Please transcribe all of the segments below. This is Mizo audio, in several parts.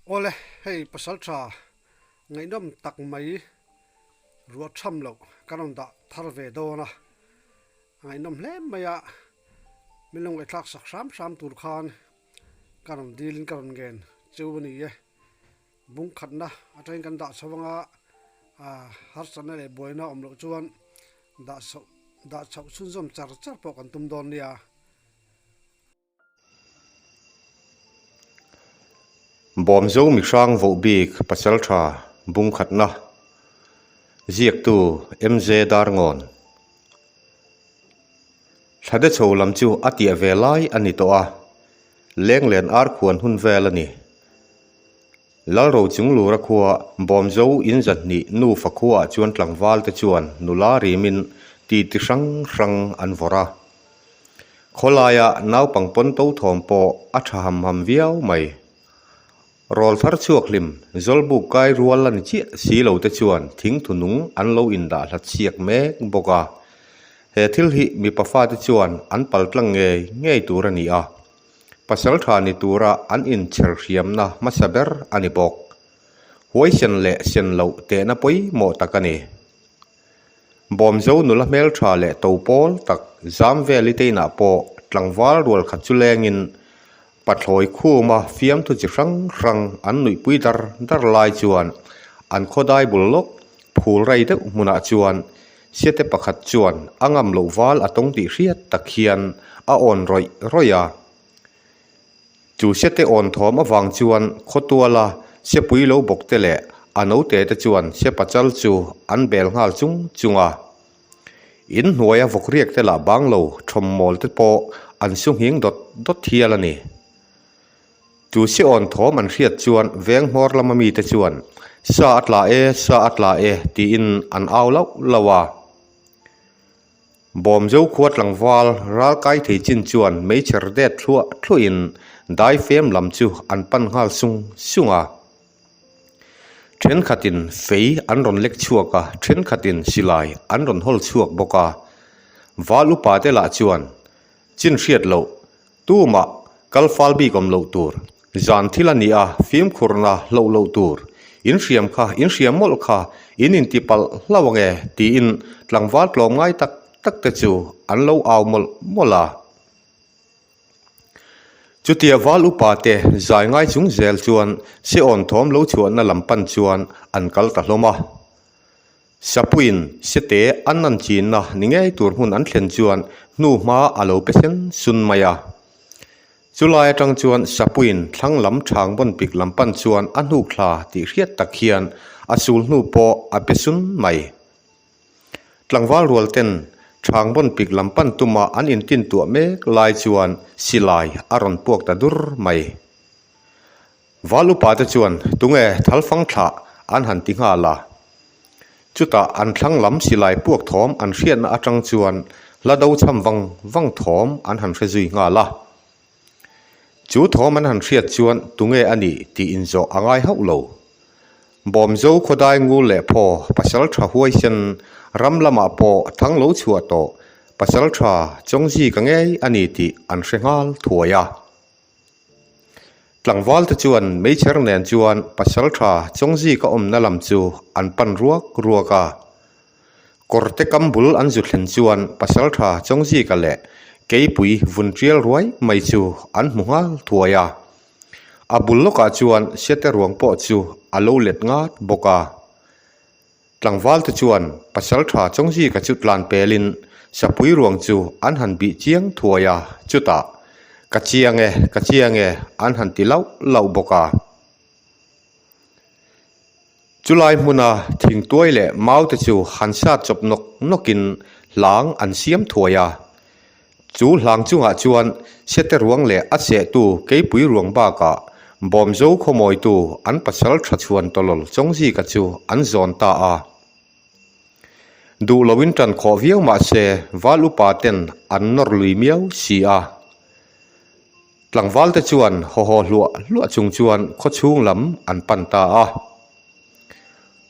Awle, hei pasaltha ngaihnawm tak mai ruah tham loh kan rawn dah thar ve dawn a, a ngaihnawm hle mai a, min lo ngaihthlak sak hram hram tur khan ka rawn dilin ka rawn ngen cheu a ni e. Bung khatna atangin kan dah chho anga harsatna leh buaina awm loh chuan dah chhoh dah chhoh chhunzawm char char pawh kan tum dawn nia. Bawmzo mihrang voh bik pasaltha bung khatna ziaktu MJ Darngawn Thlade chho lam chu a tiah ve lai a ni tawh a, Lenglen ar khuan hun vel a ni. Lalro Chunglura khua Bawmzo in zahnih nufa khuaah chuan tlangval te chuan nula rimin titi hrang hrang an vawrh a. Khawlaia naupang pawn to thawm pawh a tha ham ham viau mai. Rawl thar chhuak hlim Zawlbuk kai rual a ni chiah si lo te chuan thingthu nung an lo indah hlat chhiak mek bawk a. He thil hi mipa fate chuan an pal tlang ngei ngei tur a ni a, pasal tha ni tura an inchher hriamna hmasa ber a ni bawk. Huaisen leh sen loh tehna pawimawh tak a ni. Bawmzo nula hmeltha leh to pawl tak zam vel i te inah pawh tlangval rual khat chu lengin pathlawi khuma fiamthu chi hrang hrang an nuihpui dar dar lai chuan an khawdai bul lawk phul rei deuh hmunah chuan Siate pakhat chuan a ngam loh val a tawng tih hriat tak hian a awn rawih rawih a. Chu siate awn thawm avang chuan khawtuala siapui lo bawk te leh a note te chuan siapa chal chu an bel nghal chung chung a. In hnuaia vawk riak te lah bang lo thawmmawl te pawh an su nghing dawt dawt hial a ni. Chu si awn thawm an hriat chuan veng hmawr lama mite chuan, Sa a tla e, sa a tla e, tiin an au lauh lauh a. Bawmzo khua tlangval ral kai thei chin chuan meichher det thluah thluahin dai fem lam chu an pan nghal sung sung a. Thenkhatin fei an rawn lek chhuak a, thenkhatin silai an rawn hawl chhuak bawk a. Val upa te lah chuan chin hriat loh Tumah kal fal bik awm loh tur. Zan thil a ni a, fimkhurna hloh loh tur. In hriam kha, in hriam mawlh kha, in inti palh hlauh ang e, tiin tlangval tlawm ngai tak tak te chu an lo au mawlh mawlh a. Chutia val upa te zai ngai chung zel chuan Seawn thawm lo chhuahna lam pan chuan an kal ta hlawm a. Sapuiin sete an an chinna ni ngei tur hmun an thlen chuan hnu hma a lo pe sen sun mai a. Chulai atang chuan Sapuiin thlang lam thang bawn pik lam pan chuan a hnuk thla tih hriat tak hian a sul hnu pawh a pe sun mai. Tlangval rual ten thang bawn pik lam pan tuma an intin tuah mek lai chuan silai a rawn puak ta dur mai. Val upa te chuan tunge thalfang thlah an han ti nghal a. Chutah an thlang lam silai puak thawm an hriatna atang chuan hla do chham vang vang thawm an han hre zui nghal a. Chu thawm an han hriat chuan tunge a nih tih inzawh a ngai hauh lo. Bawmzo khawdai ngul leh phaw pasal tha huaisen ram lamah pawh thang lo chhuah tawh pasal tha Chawngzi ka ngei a ni tih an hre nghal thuai a. Tlangval te chuan meichher nen chuan pasal tha Chawngzika awmna lam chu an pan ruak ruak a. Kawr te kam bul an zu thlen chuan pasal tha Chawngzika leh keipui vun tial ruai mai chu an hmu nghal thuai a. A bul lawkah chuan Siate ruang pawh chu a lo let ngat bawk a. Tlangval te chuan pasal tha Chawngzika chu tlan pelin sapui ruang chu an han bih chiang thuai a, chutah, Ka chiang e, ka chiang e, an han ti lauh lauh bawk a. Chulai hmuna thingtuai leh mau te chu han sat chawp nawk nawkin hlang an siam thuai a. Chu hlang chungah chuan sete ruang leh a sehtu keipui ruang bakah Bawmzo khawmawitu an pasal tha chhuan tawlawl Chawngzika chu an zawn ta a. Duh loin tan khawh viau mah se val upa ten an nawr lui miau si a. Tlangval te chuan haw haw hluah hluah chung chuan khawchhung lam an pan ta a.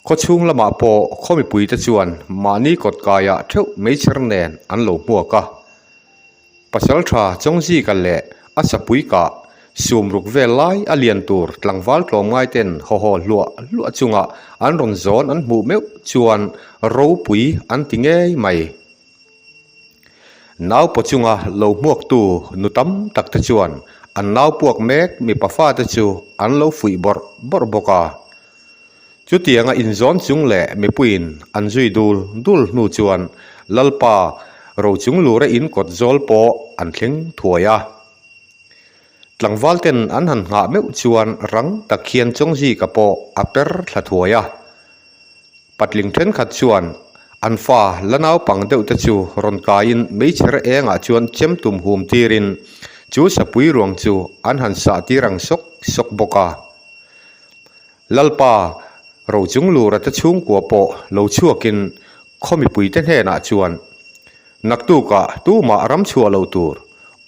Khawchhung lamah pawh khaw mipuite chuan mahni kawt kaiah theuh meichher nen an lo hmuak a. Pasaltha Chawngzika leh a sapui kah Sumruk vel lai a lian tur tlangval tlawmngai ten haw haw hluah hluah chunga an rawn zawn an hmuh meuh chuan ropui an ti ngei mai. Nau paw chunga lo hmuaktu nu tam tak te chuan an nau puak mek mipa fate chu an lo fuih bawrh bawrh bawk a. Chutianga inzawn chung leh mipuiin an zui dul dul hnu chuan Lalpa Rochung lura in kawt zawl pawh an thleng thuai a. Tlangval ten an han nghah meuh chuan rang tak hian Chawngzika pawh a per thla thuai a. Patling thenkhat chuan an fa la naupang deuh te chu rawn kaiin meichher engah chuan chem tum hum tirin chu sapui ruang chu an han sah tir ang sawk sawk bawk a. Lalpa Rochung Lura te chhungkua pawh lo chhuakin khaw mipuite hnenah chuan Naktukah tumah ram chhuah loh tur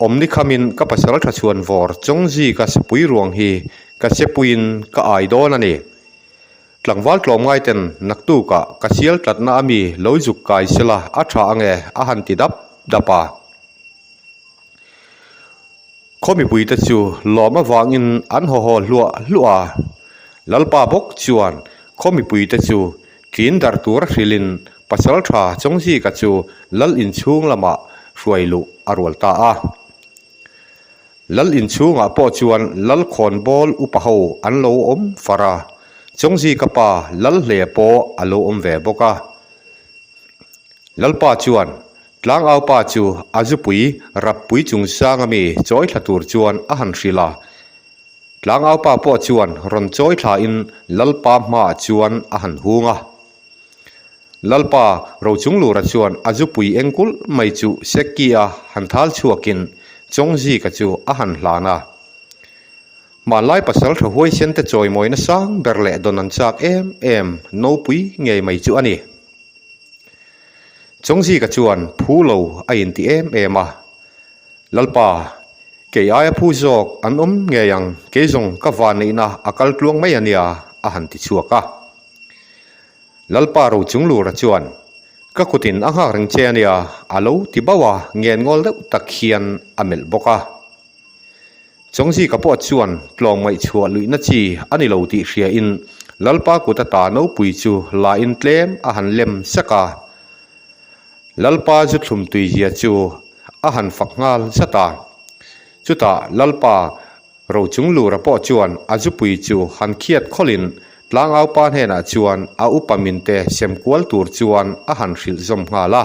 awm ni khamin ka pasal tha chhuan vawr Chawngzika sapui ruang hi ka sepuiin ka ai dawn a ni. Tlangval tlawmngaiten naktukah ka sial tlatna a mi lo zuk kai sela a tha ange a han ti dap dap a. Khaw mipuite chu lawm avangin an haw haw hluah hluah a. Lalpa bawk chuan khaw mipuite chu tlin darh tura hrilhin pasal tha Chawngzika chu lal inchhung lamah hruai luh a rual ta a. Lal inchhungah pawh chuan lal khawnbawl upa ho an lo awm far a, Chawngzika pa lal hle pawh a lo awm ve bawk a. Lalpa chuan Tlangaupa chu a zupui rappui chungchang ami chawi thla tur chuan a han hrilh a. Tlangaupa pawh chuan rawn chawi thlain Lalpa hmaah chuan a han hung a. Lalpa Rochunglura chuan a zupui eng kulh mai chu Sekki-a han thal chhuakin Chawngzika chu a han hlan a. Hmanlai pasal tha huaisen te chawimawina sang ber leh dawn an chak em em nopui ngei mai chu a ni. Chawngzika chuan phu lo a inti em em a, Lalpa, kei aia phu zawk an awm ngei ang, kei zawng ka vanneihna a kal tluang mai a nia, a han ti chhuak a. Lalpa Rochunglura chuan, Ka kutin a nghak reng che a nia, a lo ti bauh a, ngengawl deuh tak hian a melh bawk a. Chawngzika pawh chuan tlawm ngaihchhuah luihna chi a ni lo tih hriain Lalpa kut ata nopui chu lain tlem a han lem sak a. Lalpa zu thlum tuizia chu a han fak nghal zat a. Chutah Lalpa Rochunglura pawh chuan a zupui chu han khiat khawlhin Tlangaupa hnenah chuan a upa minte sem kual tur chuan a han hrilh zawm nghal a.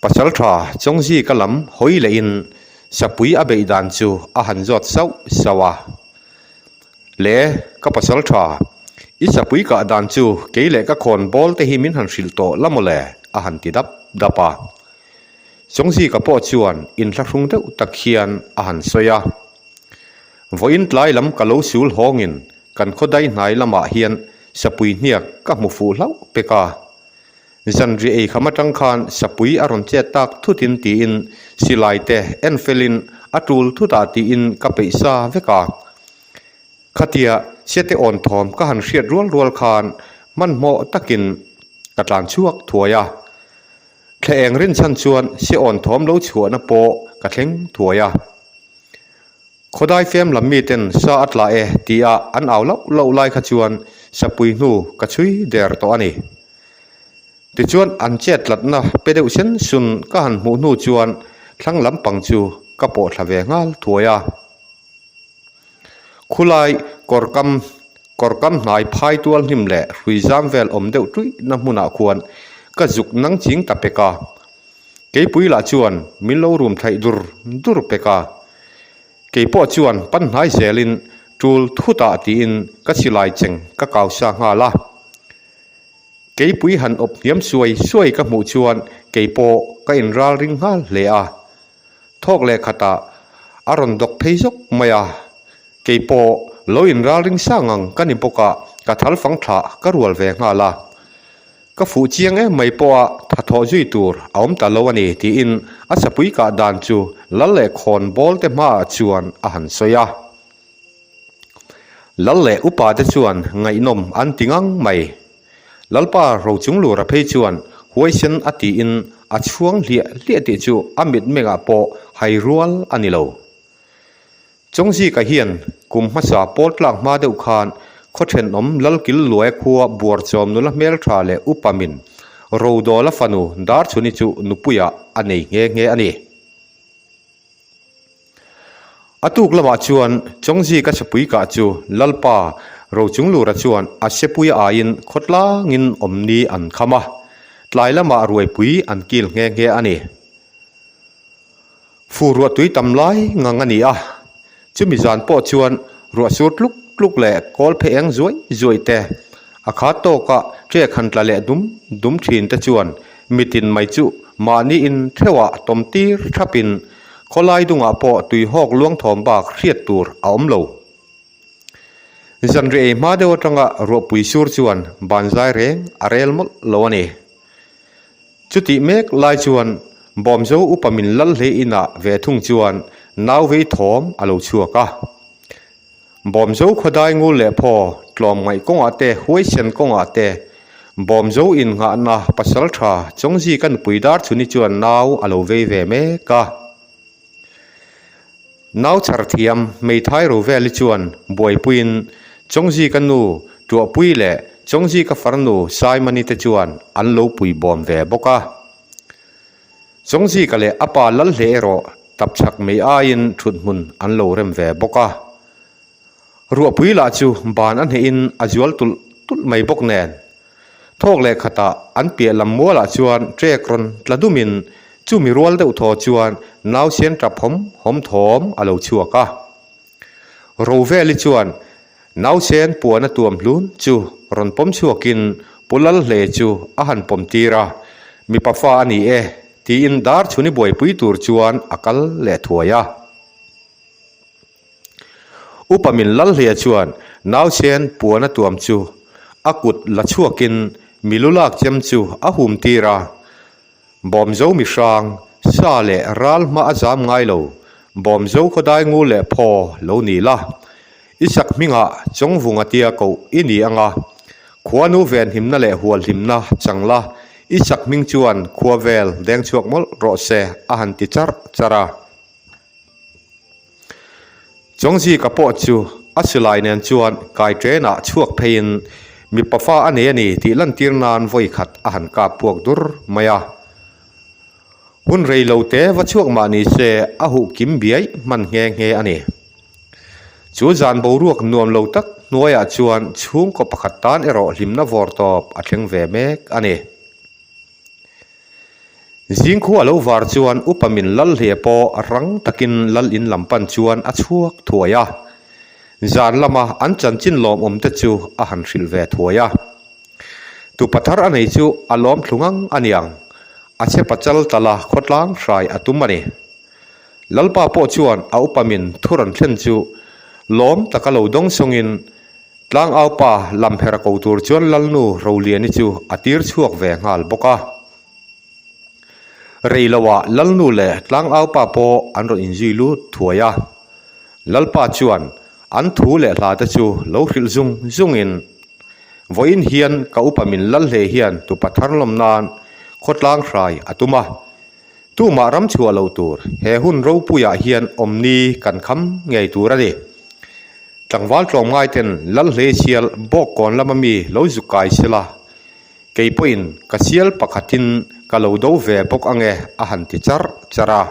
Pasal tha Chawngzika lam hawi lehin Sapui a beih dan chu a han zawt sauh sauh a. Le, ka pasal tha, i Sapui kah dan chu kei leh ka khawn bawl te hi min han hrilh tawh la maw le? a han ti dap dap a. Chawngzika pawh chuan inthlahrung deuh tak hian a han sawi a. Vawiin tlai lam ka lo sul hawngin kan khawdai hnai lamah hian Sapui hniak ka hmu fuh hlauh pek a. Zanriah ei kham atang khan sapui a rawn chet tak thutin tiin silai te en felin a tul thutah tiin ka peih sa vek a. Khatia sete awn thawm ka han hriat rual rual khan hmanhmawh takin ka tlan chhuak thuai a. Thla eng rinchhan chuan se awn thawm lo chhuahna pawh ka thleng thuai a. Khawdai fem lam miten sa a tla e tia an au loh loh lai kha chuan sapui hnu ka chhui der tawh a ni. Tichuan an chet tlatna pe deuh sen sun ka han hmuh hnu chuan thlang lampang chu ka pawh thla ve nghal thuai a. Khulai kawrkam kawrkam hnai phai tual hnim leh hrui zam vel awm deuh tuihna hmunah khuan ka zuk nang ching ta pek a. Keipui lah chuan min lo rum thlaih dur dur pek a. Keipawh chuan pan hnai zelin tul thutah tiin ka silai cheng ka kau sa nghal a. Keipui han awp hniam suai suai ka hmuh chuan keipawh ka inral ring nghal hle a. Thawk leh khatah a rawn dawk phei zawk mai a. Keipawh lo inral ring sang ang ka ni bawk a, ka thal fang thlah ka rual ve nghal a. Ka fuh chiang em mai pawha tha thawh zui tur a awm ta lo a ni tiin a sapui kah dan chu lal leh khawn bawl te hmaah chuan a han sawi a. Lal leh upa te chuan ngaihnawm an ti ngang mai. Lalpa Rochunglura phei chuan huaisen a tiin a chhuang hliah hliah tih chu a mitmengah pawh hai rual a ni lo. Chawngzika hian kum hmasa pawl tlak hma deuh khan khaw thenawm Lalkil Luaia khua Buarchawm nula hmeltha leh upa min Rodawla fanu Darchhuni chu nupuiah a nei nghe nghe a ni. A tuk lamah chuan Chawngzika sepui kah chu Lalpa Rochunglura chuan a sepuia aiin khawtlangin awmni an kham a, tlai lamah ruaipui an kil nghe nghe a ni. Fu ruah tui tam lai ngang a ni a, chumi zan pawh chuan ruah sur tluk tluk leh kawl phe eng zuai zuai te, a khat tawka ṭek han tla leh dum dum ṭhin te chuan mitin mai chu mahni in theuhah tawm tir thapin khawlai dungah pawh tuihawk luang thawm bak hriat tur a awm lo. Zanriah ei hma deuh atanga ruahpui sur chuan banzai reng a rel mawlh lo a ni. Chutih mek lai chuan Bawmzo upa min lal hle inah ve thung chuan nau vei thawm a lo chhuak a. Bawmzo khawdai ngul leh phaw tlawmngaih kawngah te huaisen kawngah te Bawmzo innghahna pasal tha Chawngzika nupui dar chhuni chuan nau a lo vei ve mek a. Nau chhar thiam hmeithai ro vel hi chuan buaipuiin Chawngzika nu Tuahpui leh Chawngzika farnu Saimani te chuan an lo pui bawm ve bawk a. Chawngzika leh a pa Lalhle erawh tapchhak mei aiin thuthmun an lo rem ve bawk a. Ruahpui lah chu ban a hnehin a zual tulh tulh mai bawk nen. Thawk leh khatah an piah lam mualah chuan trek rawn tla dumin chumi rual deuh thaw chuan nausen tap hawm hawm thawm a lo chhuak a. Roveli chuan nausen puan a tuam hlun chu rawn pawm chhuakin Pu Lalhle chu a han pawm tir a, mipa fa a ni e tiin dar chhuni buaipui tur chuan a kal leh thuai a. Upa min Lalhlia chuan nausen puan a tuam chu a kut la chhuakin mi lu lak chem chu a hum tir a. Bawmzo mi hrang, sa leh ral hma a zam ngai lo, Bawmzo khawdai ngu leh phaw lo ni la. I sak hmingah Chawngvunga tia koh i ni anga, khuanu venhimna leh hualhimna chang la, i sak hming chuan khua vel deng chhuak mawlh rawh se a han ti charh charh a. Chawngzika pawh chu a silai nen chuan kai train-ah chhuak pheiin mipa fa a nei a ni tih lantir nan vawi khat a han kap puak dur mai a. Hun rei lo te va chhuak mah ni se a huh kim biai hman nghe nghe a ni. Chu zan boruak nuam lo tak hnuaiah chuan chhungkaw pakhat tan erawh hlimna vawr tawp a thleng ve mek a ni. Zingkhua lo var chuan upa min lal hle pawh rang takin lal in lam pan chuan a chhuak thuai a. Zan lama an chanchin lawmawm te chu a han hrilh ve thuai a. Tupa thar a nei chu a lawm thlu ngang a niang, a che pachal tala khawtlang hrai a tum a ni. Lalpa pawh chuan a upa min thu rawn thlen chu lawm taka lo dawng sawngin Tlangaupa lamher a ko tur chuan Lalnu Roliani chu a tir chhuak ve nghal bawk a. Rei loah Lalnu leh Tlangaupa pawh an rawn inzui lut thuai a. Lalpa chuan an thu leh hla te chu lo hrilh zung zungin, Vawiin hian ka upa min lal hle hian tupa thar lawm nan khawtlang hrai a tum a. Tumah ram chhuah loh tur he hun ropuiah hian awmni kan kham ngei tur a ni. Tlangval tlawmngai ten Lalhlei sial Bawkkawn lama mi lo zuk kai sela, kei pawhin ka sial pakhatin ka lo do ve bawk ange a han ti charh charh a.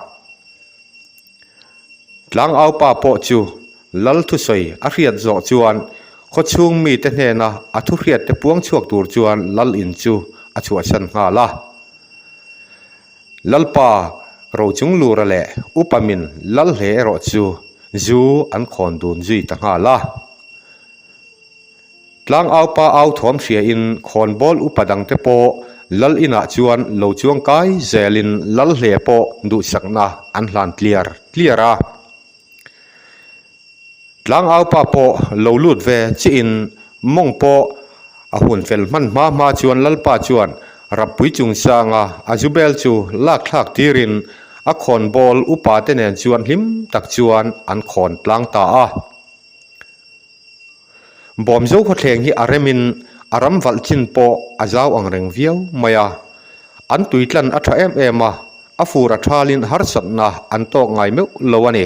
Tlangaupa pawh chu Lal thusawi a hriat zawh chuan khawchhung mite hnena a thuhriat te puang chhuak tur chuan Lal in chu a chhuahsan nghal a. Lalpa Rochunglura leh Upa min Lalhle erawh chu zu an khawn dun zui ta nghal a. Tlangaupa au thuam hriain khawnbawl upa dangte pawh Lal inah chuan lo chuang kai zelin Lalhle pawh duhsakna an hlan tliar tliar a. Tlangaupa pawh lo lut ve chiahin mawng pawh a hun fel hman hma hma chuan Lalpa chuan Rappui chungchanga a zu bel chu lak thlak tirin a khawnbawl upa te nen chuan hlim tak chuan an khawn tlang ta a. Bawmzo khawthleng hi a remin a ram valh chin pawh a zau ang reng viau mai a. An tuitlan a tha em em a, a fur a thalin harsatna an tawk ngai meuh lo a ni.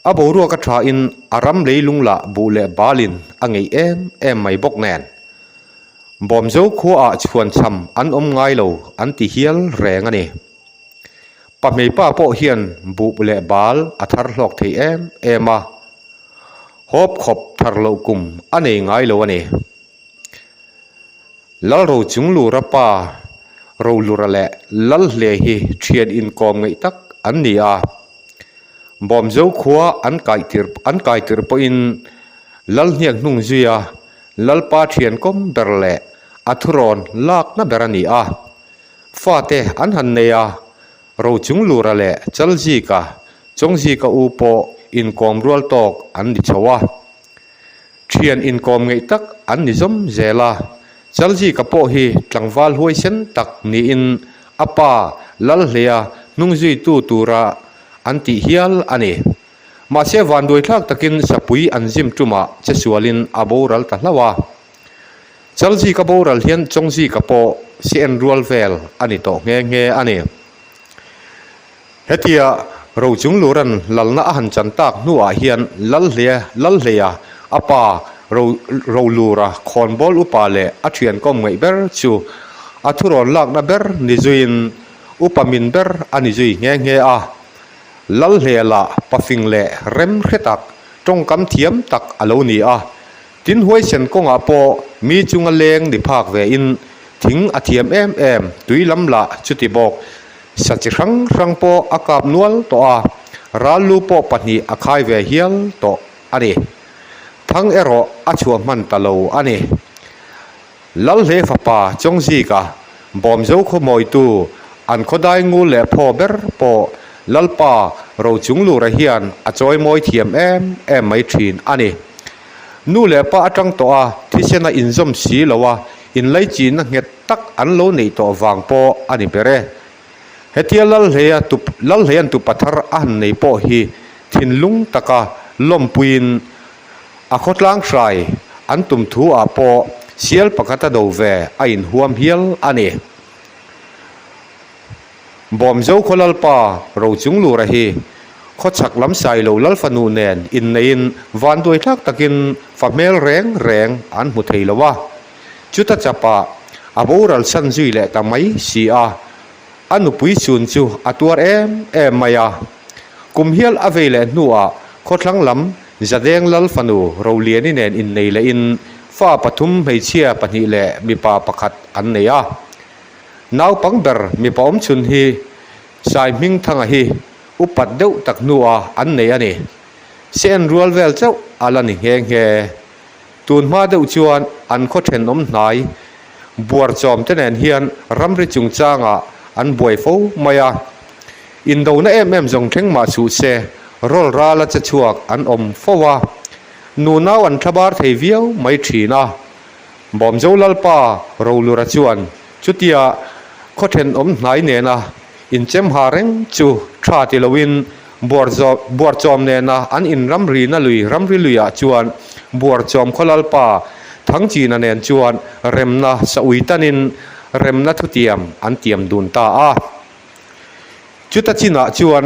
A boruak a thain a ram leilung lah buh leh balin a ngeih em em mai bawk nen. Bawmzo khuaah chhuanchham an awm ngai lo an ti hial reng a ni. Pahmeipa pawh hian buh leh bal a thar hlawk thei em em a, hawp khawp thar loh kum a nei ngai lo a ni. Lalro Chunglura pa Rolura leh Lalhle hi thian inkawm ngeih tak an ni a. Bawmzo khua an kai tir an kai tirh pawhin Lalhniak hnung zuia Lalpa thian kawm ber leh a thurawn lakna ber a ni a. Fate an han nei a, Rochunglura leh Chalzika, Chawngzika u pawh inkawm rual tawk an ni chho a. Thian inkawm ngeih tak an ni zawm zel a, Chalzika pawh hi tlangval huaisen tak niin a pa Lalhleia hnungzuitu tura an tih hial a ni. Mahse vanduaithlak takin sapui an zim tumah che sualin a boral ta hlauh a. Chalzika boral hian Chawngzika pawh si en rual vel a ni tawh nghe nghe a ni. Hetia Rochunglura'n lalna a han chan tak hnuah hian Lalhlea Lalhleia a pa Ro Rolura khawnbawl upa leh a thian kawm ngaih ber chu a thurawn lakna ber ni zuiin upa min ber a ni zui nghe nghe a. Lalhlea lah pafing leh rem hre tak, tawngkam thiam tak a lo ni a. Tin huaisen kawngah pawh mi chunga leng ni phak vein thing a thiam em em, tui lam lah chuti bawk. Sa chi hrang hrang pawh a kap nual tawh a, ral lu pawh pahnih a khai ve hial tawh a ni. Thang erawh a chhuah hman ta lo a ni. Lalhle fapa Chawngzika, Bawmzo khawmawitu, an khawdai ngul leh phaw ber pawh Lalpa Rochunglura hian a chawimawi thiam em em mai thin a ni. Nu leh pa atang tawh a thisena inzawm si lo a, inlaichinna nghet tak an lo neih tawh vang pawh a ni ber e. Hetia Lalhleia tup Lalhleia'n tupa thar a han nei pawh hi thinlung taka lawmpuiin a khawtlang hrai an tum thu ah pawh sial pakhat a do ve a inhuam hial a ni. Bawmzo khaw Lalpa Rochunglura hi khawchhak lam Sailo Lalfanu nen inneiin vanduai thlak takin fa hmel reng reng an hmu thei lo a. Chuta chapah a boral san zui leh ta mai si a, a nupui chun chu a tuar em em mai a. Kum hial a vei leh hnuah khawthlang lam Zadeng Lalfanu Roliani nen innei lehin fa pathum hmeichhia pahnih leh mipa pakhat an nei a. Naupang ber mipa awmchhun hi Saihmingthanga hi upat deuh tak hnuah an nei a ni. Se en rual vel chauh a la ni nghe nghe. Tun hma deuh chuan an khaw thenawm hnai buarchawm te nen hian ramri chungchangah an buai fo mai a. Indona em em zawng thleng mah suh se, rawl rala che chhuak an awm fo a. Nunau an thlabar thei viau mai thin a. Bawmzo Lalpa Rolura chuan chutia khaw thenawm hnai nena inchem ha reng chu tha ti loin Buarchawm nena an inramrina lui ramri luiah chuan Buarchawm khaw Lalpa Thangchina nen chuan remna sa ui tanin remna thutiam an tiam dun ta a. Chuta chinah chuan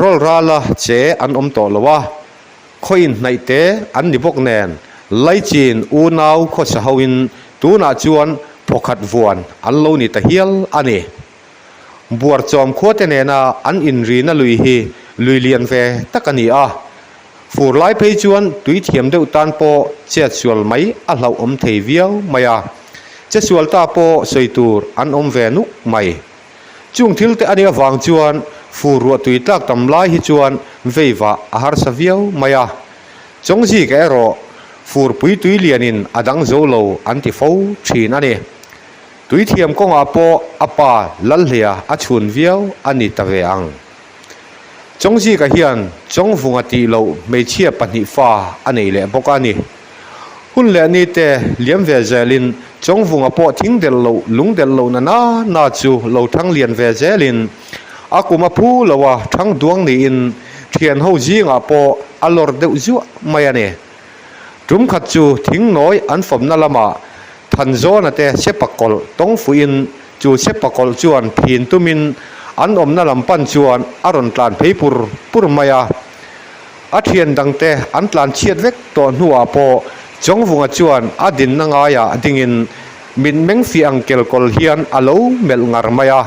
rawl rala che an awm tawh lo a. Khaw inhnaih te an ni bawk nen, Laichin unau khawsa hoin tunah chuan phawkhat vuan an lo ni ta hial a ni. Buarchawm khuate nena an inrina lui hi lui lian ve tak a ni a, fur lai phei chuan tui thiam deuh tan pawh chetsual mai a hlauhawm thei viau mai a, chetsual ta pawh sawi tur an awm ve nuk mai. Chung thil te a nih avang chuan fur ruah tui tlak tam lai hi chuan vei vah a harsa viau mai a. Chawngzika erawh furpui tui lianin a dang zo lo an ti fo thin a ni. Tui thiam kawngah pawh a pa Lalhleia a chhun viau a ni ta ve ang. Chawngzika hian Chawngvunga tih loh hmeichhia pahnih fa a nei leh bawk a ni. Hun leh ni te liam ve zelin Chawngvunga pawh thing delh loh lung delh loh na na na chu lo thang lian ve zelin a kum a phu lo a thang duang niin thian ho zingah pawh a lawr deuh zuah mai a ni. Tum khat chu thing nawi an fawmna lamah Thanzawna te sepa kawlh tawng fuhin chu sepa kawlh chuan phin tumin an awmna lam pan chuan a rawn tlan phei pur pur mai a. A thian dangte an tlan chhiat vek tawh hnuah pawh Chawngvunga chuan a dinna ngaiah dingin mitmeng fiah ang kelkawl hian a lo melh ngar mai a.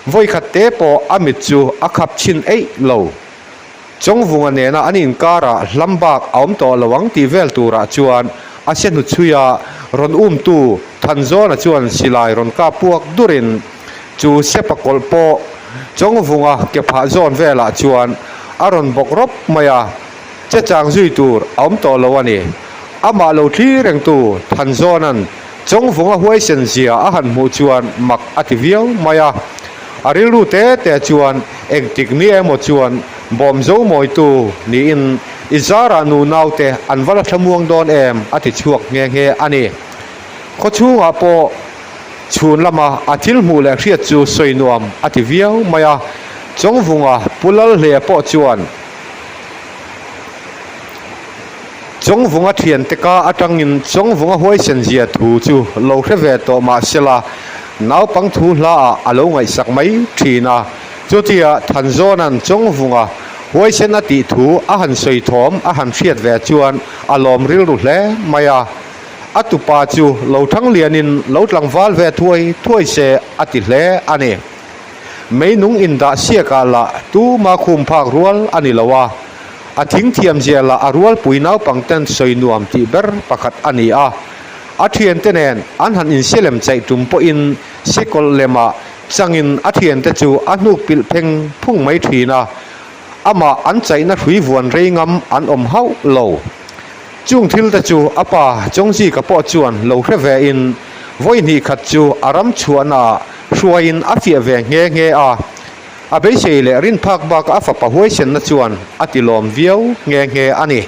Vawikhat te pawh a mit chu a khap chhin eih lo. Chawngvunga nena an inkarah hlam bak a awm tawh lo ang tih vel turah chuan a se hnuchhui a, rawn umtu Thanzawna chuan silai rawn kap puak durin chu sepa kawlh pawh Chawngvunga ke phah zawn velah chuan a rawn bawk rawp mai a, che chang zui tur a awm tawh lo a ni. Amah lo thlir rengtu Thanzawna'n Chawngvunga huaisen zia a han hmuh chuan mak a ti viau mai a. A rilru te te chuan engtik ni emaw chuan bawm zo mawitu niin i zarah nu naute an va la thlamuang dawn em a ti chhuak nghe nghe a ni. Khawchhungah pawh chhun lama a thil hmuh leh hriat chu sawi nuam a ti viau mai a, Chawngvunga Pu Lalhlea pawh chuan Chawngvunga thiante ka atangin Chawngvunga huaisen zia thu chu lo hre ve tawh mah sela, naupang thu hlaah a lo ngaihsak mai thin a. Chutia Thanzawna'n Chawngvunga huaisen a tih thu a han sawi thawm a han hriat ve chuan a lawm rilru hle mai a. A tupa chu lo thang lianin lo tlangval ve thuai thuai se a ti hle a ni. Meinung indah siakah lah tuma khum phak rual a ni lo a, a thing thiamzia lah a rualpui naupangten sawi nuam tih ber pakhat a ni a. A thiante nen an han inselem chaih tum pawhin sikawlh lemah changin a thiante chu a hnuk pilh pheng phung mai thin a, amah an chaihna hrui vuan rei ngam an awm hauh lo. Chung thil te chu a pa Chawngzika pawh chuan lo hre ve in vawi hnih khat chu a ram chhuahnaah hruaiin a fiah ve nghe nghe a. A beisei leh rin phak bak a fapa huaisenna chuan a ti lawm viau nghe nghe a ni.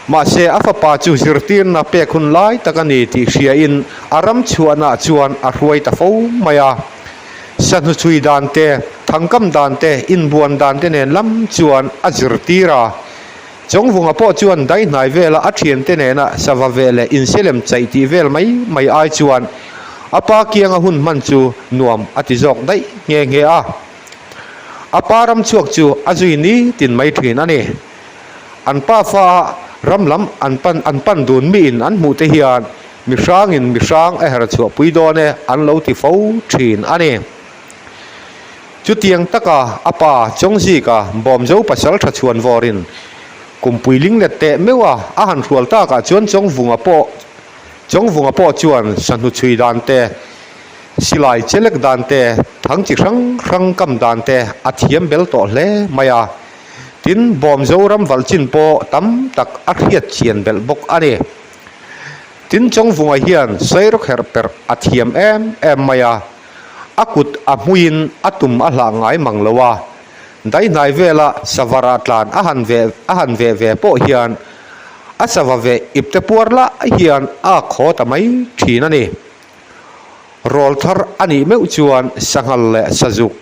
Mahse a fapa chu zirtirna pek hun lai tak a ni tih hriain a ram chhuahnaah chuan a hruai ta fo mai a. Sahnu chhui dan te, thangkam dan te, inbuan dan te nen lam chuan a zirtir a. Chawngvunga pawh chuan daihnai vela a thiante nena sava ve leh inselem chaih tih vel mai mai ai chuan a pa kianga hun hman chu nuam a ti zawk daih nghe nghe a. A pa ram chhuak chu a zui ni tin mai thin a ni. An pa fa a ram lam an pan an pan dun miin an hmuh te hian mi hrangin mi hrang a her chhuah pui dawn e an lo ti fo thin a ni. Chutiang taka a pa Chawngzika Bawmzo pasal tha chhuan vawrin kumpui linglet teh meuh a, a han hrual takah chuan Chawngvunga pawh Chawngvunga pawh chuan sahnu chhui dan te, silai chelek dan te, thang chi hrang hrang kam dan te a thiam bel tawh hle mai a. Tin, Bawmzo ram valh chin pawh tam tak a hriat chian belh bawk a ni. Tin, Chawngvunga hian sairukherh perh a thiam em em mai a. A kut a hmuiin a tum a hlah ngai mang lo a, daihnai vela savara tlan a han ve a han veh ve pawh hian a sava veh ipte puar lah hian a khaw ta mai thin a ni. Rawl thar a nih meuh chuan sanghal leh sazuk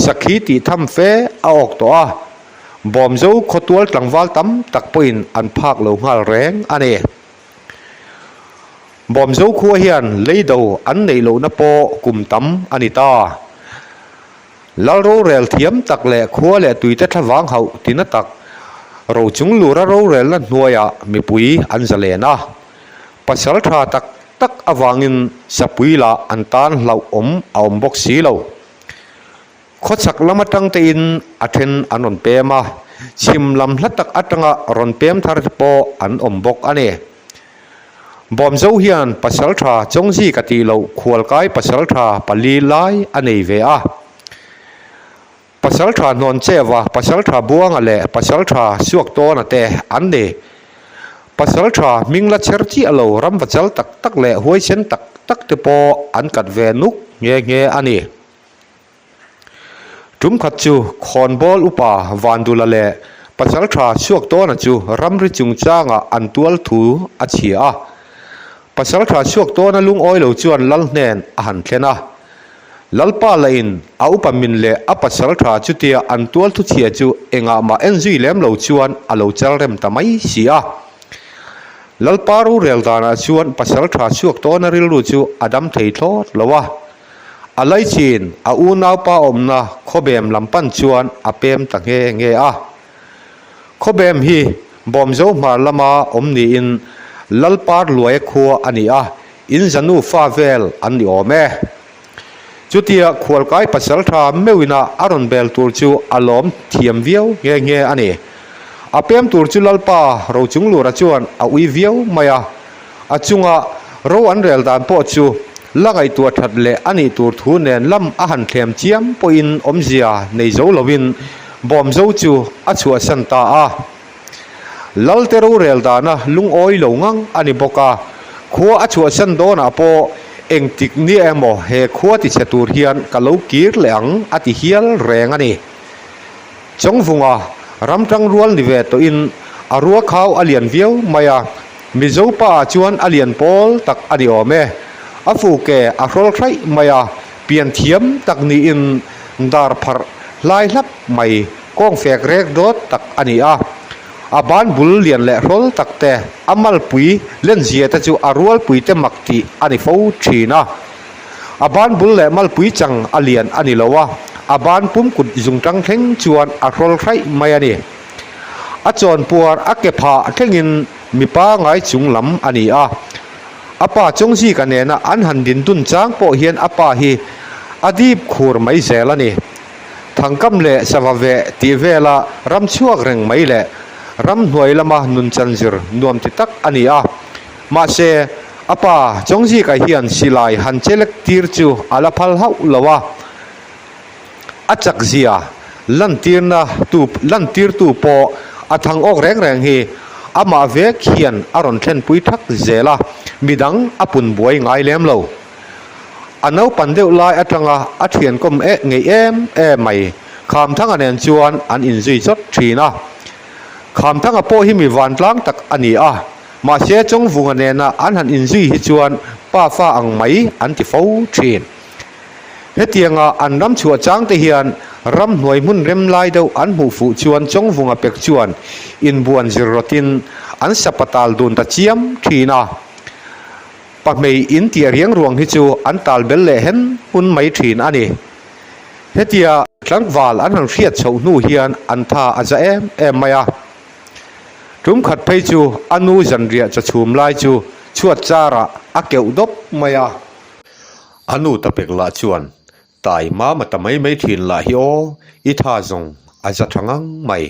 sakhi tih tham fe a awk tawh a, Bawmzo khawtual tlangval tam tak pawhin an phak lo nghal reng a ni. Bawmzo khua hian leido an neih lohna pawh kum tam a ni ta. Lal rorel thiam tak leh khua leh tuite thlavang hauh tina tak rochung lura rorelna hnuaiah mipui an zalen a. Pasal tha tak tak avangin sapui lah an tan hlauhawm a awm bawk si lo. Khawchhak lam atang tein a then an rawn pem a, chhim lam hla tak atanga rawn pem thar te pawh an awm bawk a ni. Bawmzo hian pasaltha Chawngzika tih loh khualkai pasaltha pali lai a nei ve a. Pasaltha Hnawncheva, Pasaltha Buanga leh Pasaltha Suaktawna te an ni. Pasaltha hming la chher chiah lo ramvachal tak tak leh huaisen tak tak te pawh an kat ve nuk nghe nghe a ni. Tum khat chu Khawnbawl upa Vandula leh Pasaltha Suaktawna chu ramri chungchangah an tual thu a chhia a. Pasaltha Suaktawna lungawi lo chuan lal hnen a han thlen a. Lalpa lahin a upa min leh a pasaltha chutia an tual thu chhia chu engah mah en zui lem lo chuan a lo chal rem ta mai si a. Lalpa rorel danah chuan Pasaltha Suaktawna rilru chu a dam thei thlawt lo a. A laichin a unaupa awmna khawbem lam pan chuan a pem ta nghe nghe a. Khawbem hi Bawmzo hmar lama awm niin Lalpar Luaia khua a ni a, in za nufa vel an ni awm e. Chutia khualkai pasaltha meuhina a rawn bel tur chu a lawm thiam viau nghe nghe a ni. A pem tur chu Lalpa Rochunglura chuan a ui viau mai a, a chunga ro an rel dan pawh chu la ngaihtuah that leh a nih tur thu nen lam a han thlem chiam pawhin awmzia nei zo lovin Bawmzo chu a chhuahsan ta a. Lalte rorel dana lungawi lo ngang a ni bawk a, khua a chhuahsan dawnah pawh engtik nia emaw he khua tichhe tur hian ka lo kir leh ang a ti hial reng a ni. Chawngvunga ramtang rual ni ve tawhin a ruakhau a lian viau mai a, Mizo pa ah chuan a lian pawl tak a ni awm e. A fuke a hrawl hraih mai a, pian thiam tak niin dar pharh hlai hlap mai kawng fek rek dawt tak a ni a. A ban bul lian leh hrawl tak te, a malpui lenzia te chu a rualpui te mak tih a ni fo thin a. A ban bul leh malpui chang a lian a ni lo a, a ban pum kut zungtang thleng chuan a hrawl hraih mai a ni. A chawnpuar a ke phah thlengin mipa ngai chung lam a ni a. A pa Chawngzika nena an han din dun chang pawh hian a pa hi a dip khur mai zel a ni. Thangkam leh sava veh tih vela ram chhuak reng mai leh ramhnuai lama nunchan zir nuam ti tak a ni a. Mahse, a pa Chawngzika hian silai han chelek tir chu a la phal hauh lo a. A chak zia lantirna tu lantirtu pawh a thang awk reng reng hi amah vek hian a rawn thlenpui thak zel a, midang a pun buai ngai lem lo. A naupan deuh lai atanga a thiankawm eh ngei em em mai Khamthanga nen chuan an inzui chawt thin a. Khamthanga pawh hi mi vantlang tak a ni a, mahse Chawngvunga nena an han inzui hi chuan pafa ang mai an ti fo thin. Hetianga an ram chhuah chang te hian ramhnuai hmun rem lai deuh an hmuh fuh chuan Chawngvunga pek chuan inbuan zir rawtin an sapatal dun ta chiam thin a. Pahmei in tia riang ruang hi chu an tal bel leh hen hun mai thin a ni. Hetia tlangval an han hriat chhoh hnu hian an tha a za em em mai a. Tum khat phei chu a nu zanriah chawchhum lai chu chhuat charah a keuh dawp mai a. A nu ta pek lah chuan, Tai mama ta mai mai thin lah hi aw, i tha zawng a za tha ngang mai.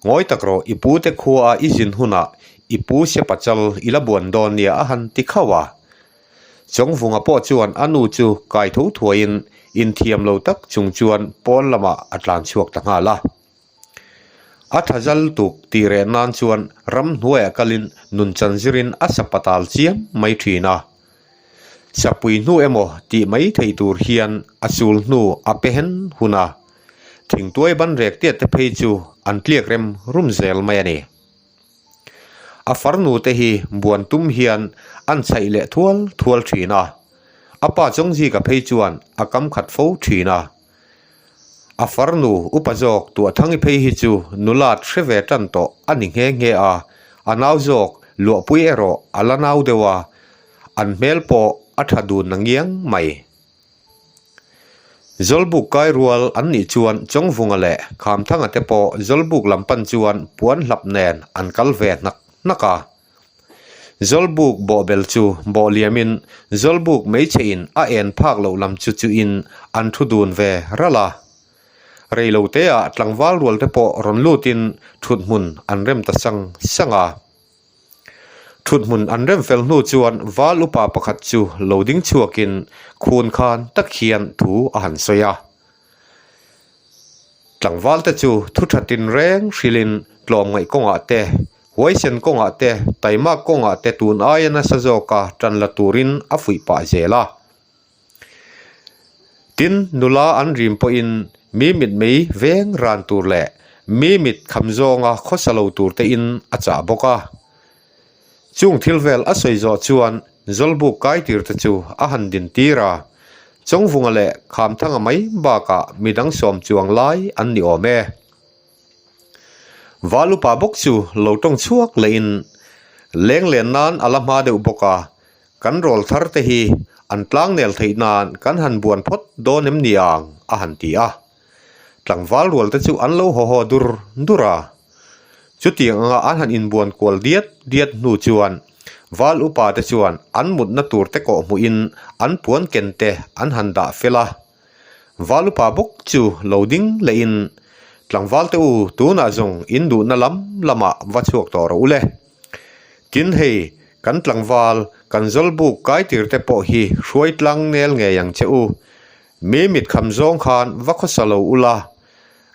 Ngawi tak rawh i pu te khua a i zin hunah i pu se pachal i la buan dawn nia a han ti khauh a. Chawngvunga pawh chuan a nu chu kai tho thuaiin inthiam lo tak chung chuan pawn lamah a tlan chhuak ta nghal a. A tha zal tuk tih reh nan chuan ramhnuaiah kalin nunchan zirin a sapatal chiam mai thin a. Sapui hnu emaw tih mai thei tur hian a sul hnu a pe hen hun a, thingtuai ban rek tiat te phei chu an tliak rem rum zel mai a ni. A farnu te hi buan tum hian an chhaih leh thual thual thin a, a pa Chawngzika phei chuan a kam khat fo thin a. A farnu upa zawk Tuahthangi phei hi chu nulat hre ve tan tawh a ni nghe nghe a, a nau zawk Luahpui erawh a la nau deuh a, an hmel pawh a tha dun na ngiang mai. Zawlbuk kai rual an nih chuan Chawngvunga leh Khamthanga te pawh Zawlbuk lam pan chuan puan hlap nen an kal ve hnak hnak a. Zawlbuk bawhbel chu bawh liamin Zawlbuk meichhe in a en phak loh lam chu chuin an thu dun ve ralh a. Reiloteah tlangval rual te pawh rawn lutin thuthmun an rem ta sang sang a. Thuthmun an rem fel hnu chuan val upa pakhat chu lo ding chhuakin khun khan tak hian thu a han sawi a. Tlangval te chu thu tha tinreng hrilhin tlawmngaih kawngah te, huaisen kawngah te, taimak kawngah te tun aia nasa zawka tan la turin a fuih pah zel a. Tin, nula an rim pawhin mi mit mei veng ran tur leh mi mit kham zawnga khawsa lo tur tein a chah bawk a. Chung thil vel a sawi zawh chuan Zawlbuk kai tir te chu a han din tir a, Chawngvunga leh Khamthanga mai bakah midang sawm chuang lai an ni awm e. Valupa bawk chu lo tawng chhuak lehin lenglen nan a la hma deuh bawk a, Kan rawl thar te hi an tlangnel theih nan kan han buan phawt dawn em ni ang? a han ti a. Tlangval rual te chu an lo haw haw dur dur a. Chutiang anga an han inbuan kual diat diat hnu chuan Val upa te chuan an mutna tur te kawh hmuhin an puan ken te an han dah fel a. Val upa bawk chu lo ding lehin Tlangval te u tunah zawng in duhna lam lamah va chhuak tawh rawh u le. Tin hei kan tlangval kan zawlbuk kai tir te pawh hi hruai tlang nel ngei ang che u. Mi mit kham zawng khan va khawsa lo ula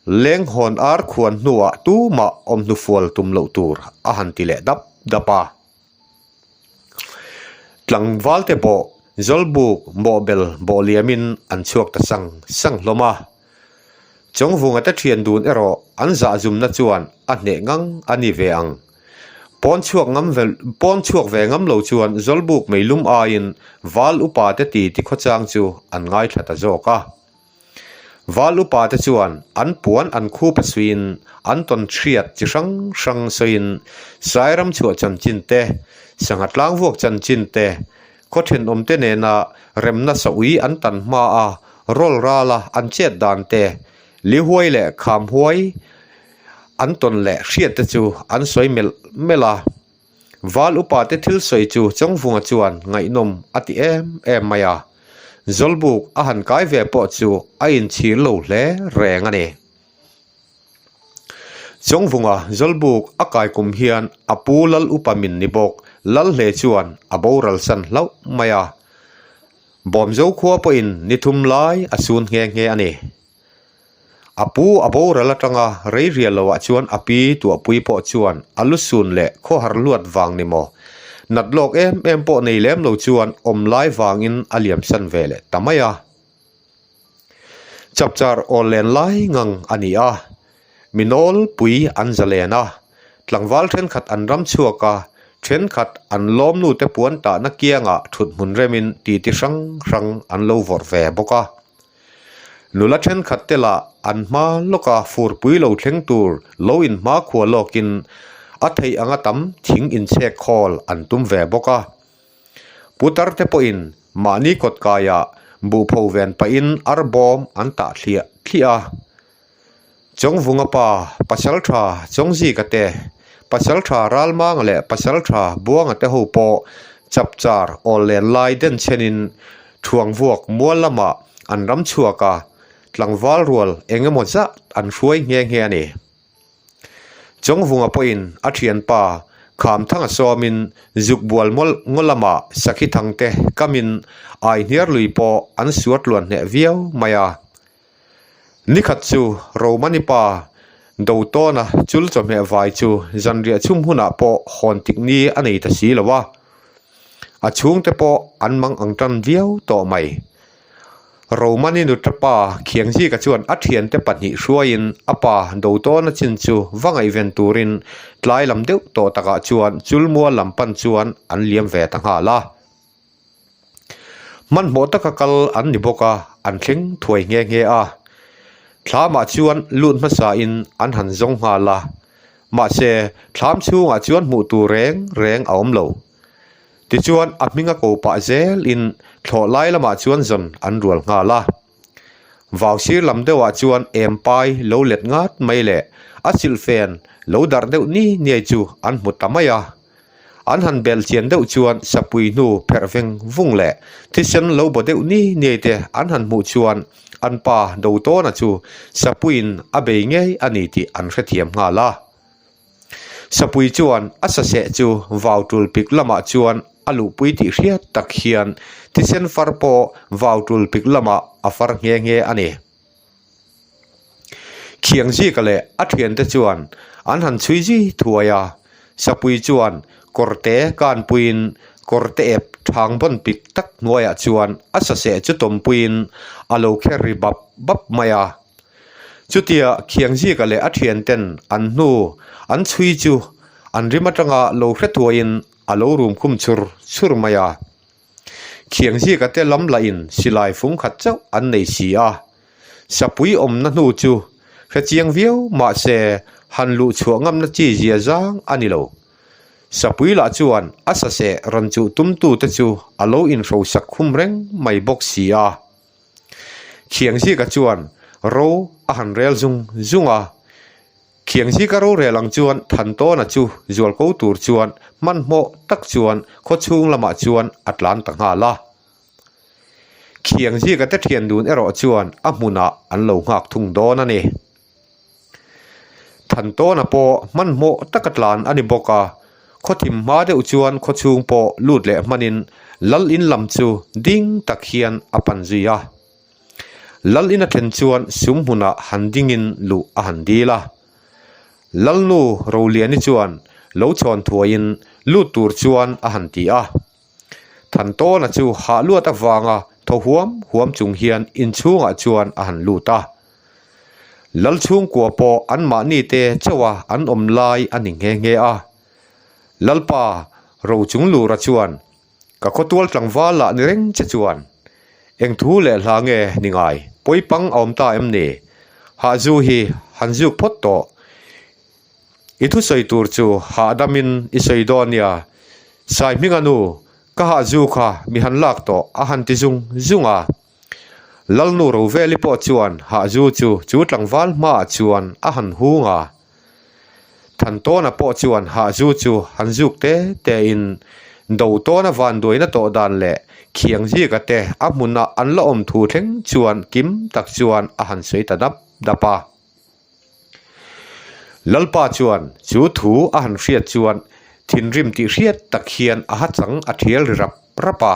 Lenghawn ar khuan hnuah tumah awm hnufual tum loh tur a han ti leh dap dap a. Tlangvalte pawh Zawlbuk bawhbel bawh liamin an chhuak ta sang sang hlawm a. Chawngvunga te thian dun erawh an zahzumna chuan a hneh ngang a ni ve ang. Pawn chhuak ngam ve pawn chhuak ve ngam lo chuan Zawlbuk meilum aiin Val upa te ti ti khawchang chu an ngaithla ta zawk a. Val upa te chuan an puan an khup a suiin an tawn hriat chi hrang hrang sawiin Sairam chhuah chanchin te, sangha tlangvuak chanchin te, khaw thenawm te nena remna saui an tan hma a rawl rala an chet dan te, lihuai leh khamhuai an tawn leh hriat te chu an sawi melh melh a. Val upa te thil sawi chu Chawngvunga chuan ngaihnawm a ti em em mai a, Zawlbuk a han kai ve pawh chu a inchhir lo hle reng a ni. Chawngvunga Zawlbuk a kai kum hian a pu Lal upa min ni bawk Lalhle chuan a boral san hlauh mai a, Bawmzo khua pawhin ni thum lai a sun nghe nghe a ni. A pu a boral atanga rei rial loah chuan a pi tuahpui pawh chuan a lu sun leh khawhar luat vang ni maw? Nat lawk em em pawh nei lem lo chuan awm lai vangin a liamsan ve leh ta mai a. Chapchar awl len lai ngang a ni a, mi nawlpui an zalen a, tlangval thenkhat an ram chhuak a, thenkhat an lawmnu te puan tahna kiangah thut hmun remin titi hrang hrang an lo vawrh ve bawk a. Nula thenkhat te lah an hma lawka furpui lo thleng tur lo inhma khua lawkin a theih anga tam thing inchhek khawl an tum ve bawk a. Putar te pawhin mahni kawt kaiah buhpho ven pahin arbawm an tah thliah thliah a. Chawngvunga pa, Pasaltha Chawngzika te, Pasaltha Ralmanga leh Pasaltha Buanga te ho pawh chapchar awl len lai den chenin Thuangvuak mual lamah an ram chhuak a, tlangval rual eng emaw zat an hruai nghe nghe a ni. Chawngvunga pawhin a thianpa Khamthanga sawmin Zukbual ngaw lamah Sakhi Thangte kamin Aihniar lui pawh an suat luan hneh viau mai a. Nikhat chu Romani pa Dotawna chul chawhmeh vai chu zanriah chhum hunah pawh hawn tik ni a nei ta si lo a, a chhungte pawh an mang ang tan viau tawh mai. Romani nuta pa Khiangzika chuan a thiante pahnih hruaiin a pa Dotawna chin chu va ngaihven turin tlai lam deuh tawh takah chuan chulmual lam pan chuan an liam ve ta nghal a. Hmanhmawh taka kal an ni bawk a, an thleng thuai nghe nghe a. Thlamah chuan lut hmasain an han zawng nghal a, mahse thlam chhungah chuan hmuh tur reng reng a awm lo. Tichuan a hminga ko pah zelin thlawh lai lamah chuan zawn an rual nghal a. Vau sir lam deuhah chuan em pai lo let ngat mai leh a silhfen lo darh deuh ni niai chu an hmu ta mai a. An han bel chian deuh chuan sapui hnu pherh veng vung leh thisen lo baw deuh ni niai te an han hmuh chuan an pa Dotawna chu sapuiin a bei ngei a ni tih an hrethiam nghal a. Sapui chuan a saseh chu vau tul pik lamah chuan a luhpui tih hriat tak hian thisen far pawh vau tul pik lamah a far nghe nghe a ni. Khiangzika leh a thiante chuan an han chhui zui thuai a, Sapui chuan kawrte kanpuiin kawrte ep thang bawn pik tak hnuaiah chuan a saseh chu tawmpuiin a lo kher ri bap bap mai a. Chutia Khiangzika leh a thianten an hnu an chhui chu an rim atanga lo hre thuaiin a lo rum khum chur chur mai a. Khiangzika te lam lahin silai fung khat chauh an nei si a, sapui awmna hnu chu hre chiang viau mahse han luh chhuah ngamna chi zia zang a ni lo. Sapui lah chuan a saseh rawn chuh tumtute chu a lo inhrosak khum reng mai bawk si a. Khiangzika chuan ro a han rel zung zung a. Khiangzika rorel ang chuan Thantawna chu zualko tur chuan hmanhmawh tak chuan khawchhung lamah chuan a tlan ta nghal a. Khiangzika te thian dun erawh chuan a hmunah an lo nghak thung dawn a ni. Thantawna pawh hmanhmawh taka tlan a ni bawk a, khawthim hma deuh chuan khawchhung pawh lut leh hmanin lal in lam chu ding tak hian a pan zui a. Lal in a thlen chuan sum hmunah han dingin luh a han dil a. Lalnu Roliani chuan lo chhawn thuaiin lut tur chuan a han ti a. Thantawna chu hah luat avanga thaw huam huam chung hian inchhungah chuan a han lut a. Lal chhungkua pawh anmahni te chauha an awm lai a ni nghe nghe a. Lalpa Rochunglura chuan Ka khawtual tlangval lah ni reng che chuan eng thu leh hla nge ni ngai pawipang a awm ta em ni? Hahzu hi han zuk phawt tawh. I thusawi tur chu hahdamin i sawi dawn nia. Saihminga nu, ka hahzu kha mi han lak tawh a han ti zung zung a. Lalnu Roveli pawh chuan hahzu chu chu tlangval hmaah chuan a han hung a. Thantawna pawh chuan hahzu chu han zuk te tein Dotawna vanduaina tawh dan leh Khiangzika te a hmuna an la awm thu thleng chuan kim tak chuan a han sawi ta dap dap a. Lalpa chuan chu thu a han hriat chuan thinrim tih hriat tak hian a hachang a thial ri rap rap a.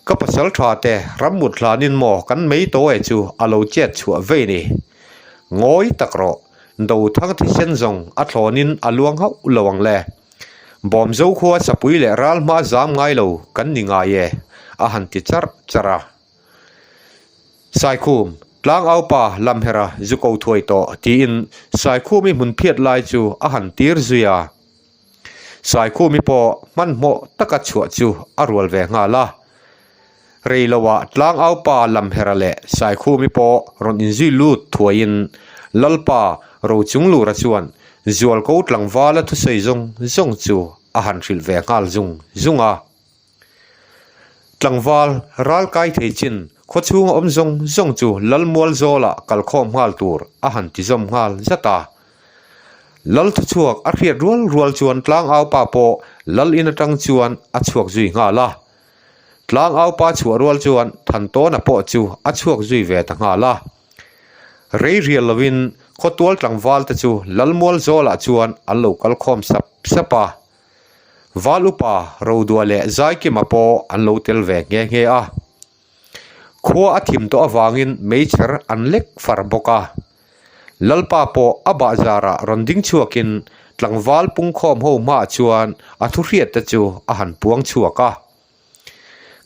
Ka pasal tha te rammut hlanin maw kan mei tawh e chu a lo chet chhuah vei ni. Ngawi tak rawh, Dothang thisen zawng a thlawnin a luang hauh lo ang le. Bawmzo khua sapui leh ral hma zam ngai lo kan ni ngai e, a han ti charh charh a. Saikhum, Tlangaupa Lamhera zu ko thuai tawh tiin Saikhumi hmun phiat lai chu a han tir zui a. Saikhumi pawh hmanhmawh taka chhuah chu a rual ve nghal a. Reiloah Tlangaupa Lamhera leh Saikhumi pawh rawn inzui lut thuaiin Lalpa Rochunglura chuan Zualko tlangvala thusawi zawng zawng chu a han hrilh ve nghal zung zung a. Tlangval ral kai thei chin khawchhunga awm zawng zawng chu Lalmual zawlah kalkhawm nghal tur a han ti zawm nghal zat a. Lal thuchhuak a hriat rual rual chuan Tlangaupa pawh Lal in atang chuan a chhuak zui nghal a. Tlangaupa chhuah rual chuan Thantawna pawh chu a chhuak zui ve ta nghal a. Rei rial lovin khawtual tlangval te chu Lalmual zawlah chuan an lo kalkhawm sap sap a. Val upa Rodua leh Zaikima pawh an lo tel ve nghe nghe a. Khua a thim tawh avangin meichher an lek far bawk a. Lalpa pawh a bahzarah rawn ding chhuakin tlangval pungkhawm ho hmaah chuan a thuhriatte chu a han puang chhuak a.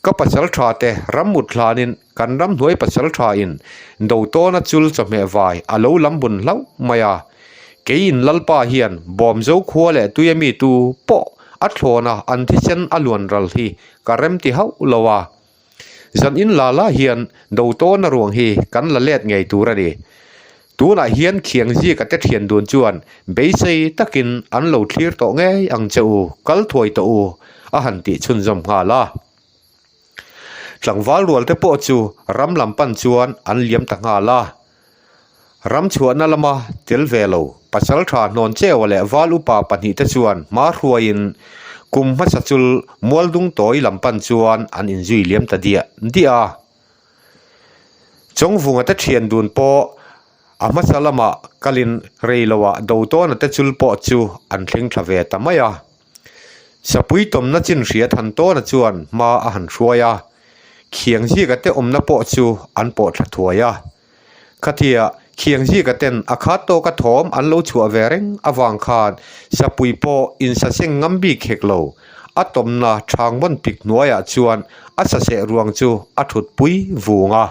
Ka pasal tha te ram mut hlanin kan ramhnuai pasal tha in Dotawna chul chawhmeh vai a lo lam bun hlauh mai a. Keiin Lalpa hian Bawmzo khua leh tuia mi tu pawh a thlawna an thisen a luan ral hi ka rem ti hauh lo a. Zan in la la hian Dotawna ruang hi kan la let ngei tur a ni. Tunah hian Khiangzika te thian dun chuan beisei takin an lo thlir tawh ngei ang che u, kal thuai tawh u, a han tih chhunzawm nghal a. Tlangval rual te pawh chu ram lam pan chuan an liam ta nghal a. Ram chhuahna lama tel ve lo Pasaltha Hnawncheua leh Val upa pahnihte chuan hma hruaiin kum hmasa chul Mualdung tawi lam pan chuan an inzui liam ta diah diah a. Chawngvunga te thian dun pawh a hmasa lamah kalin rei loah Dotawna te chul pawh chu an thleng thla ve ta mai a. Sapui tawmna chin hria Thantawna chuan hma a han hruai a, Khiangzika te awmna pawh chu an pawh thla thuai a. Khatia Khiangzika ten a khat tawka thawm an lo chhuah ve reng avang khan Sapui pawh insaseng ngam bik hek lo. A tawmna Thangbawn pik hnuaiah chuan a saseh ruang chu a thutpui vung a.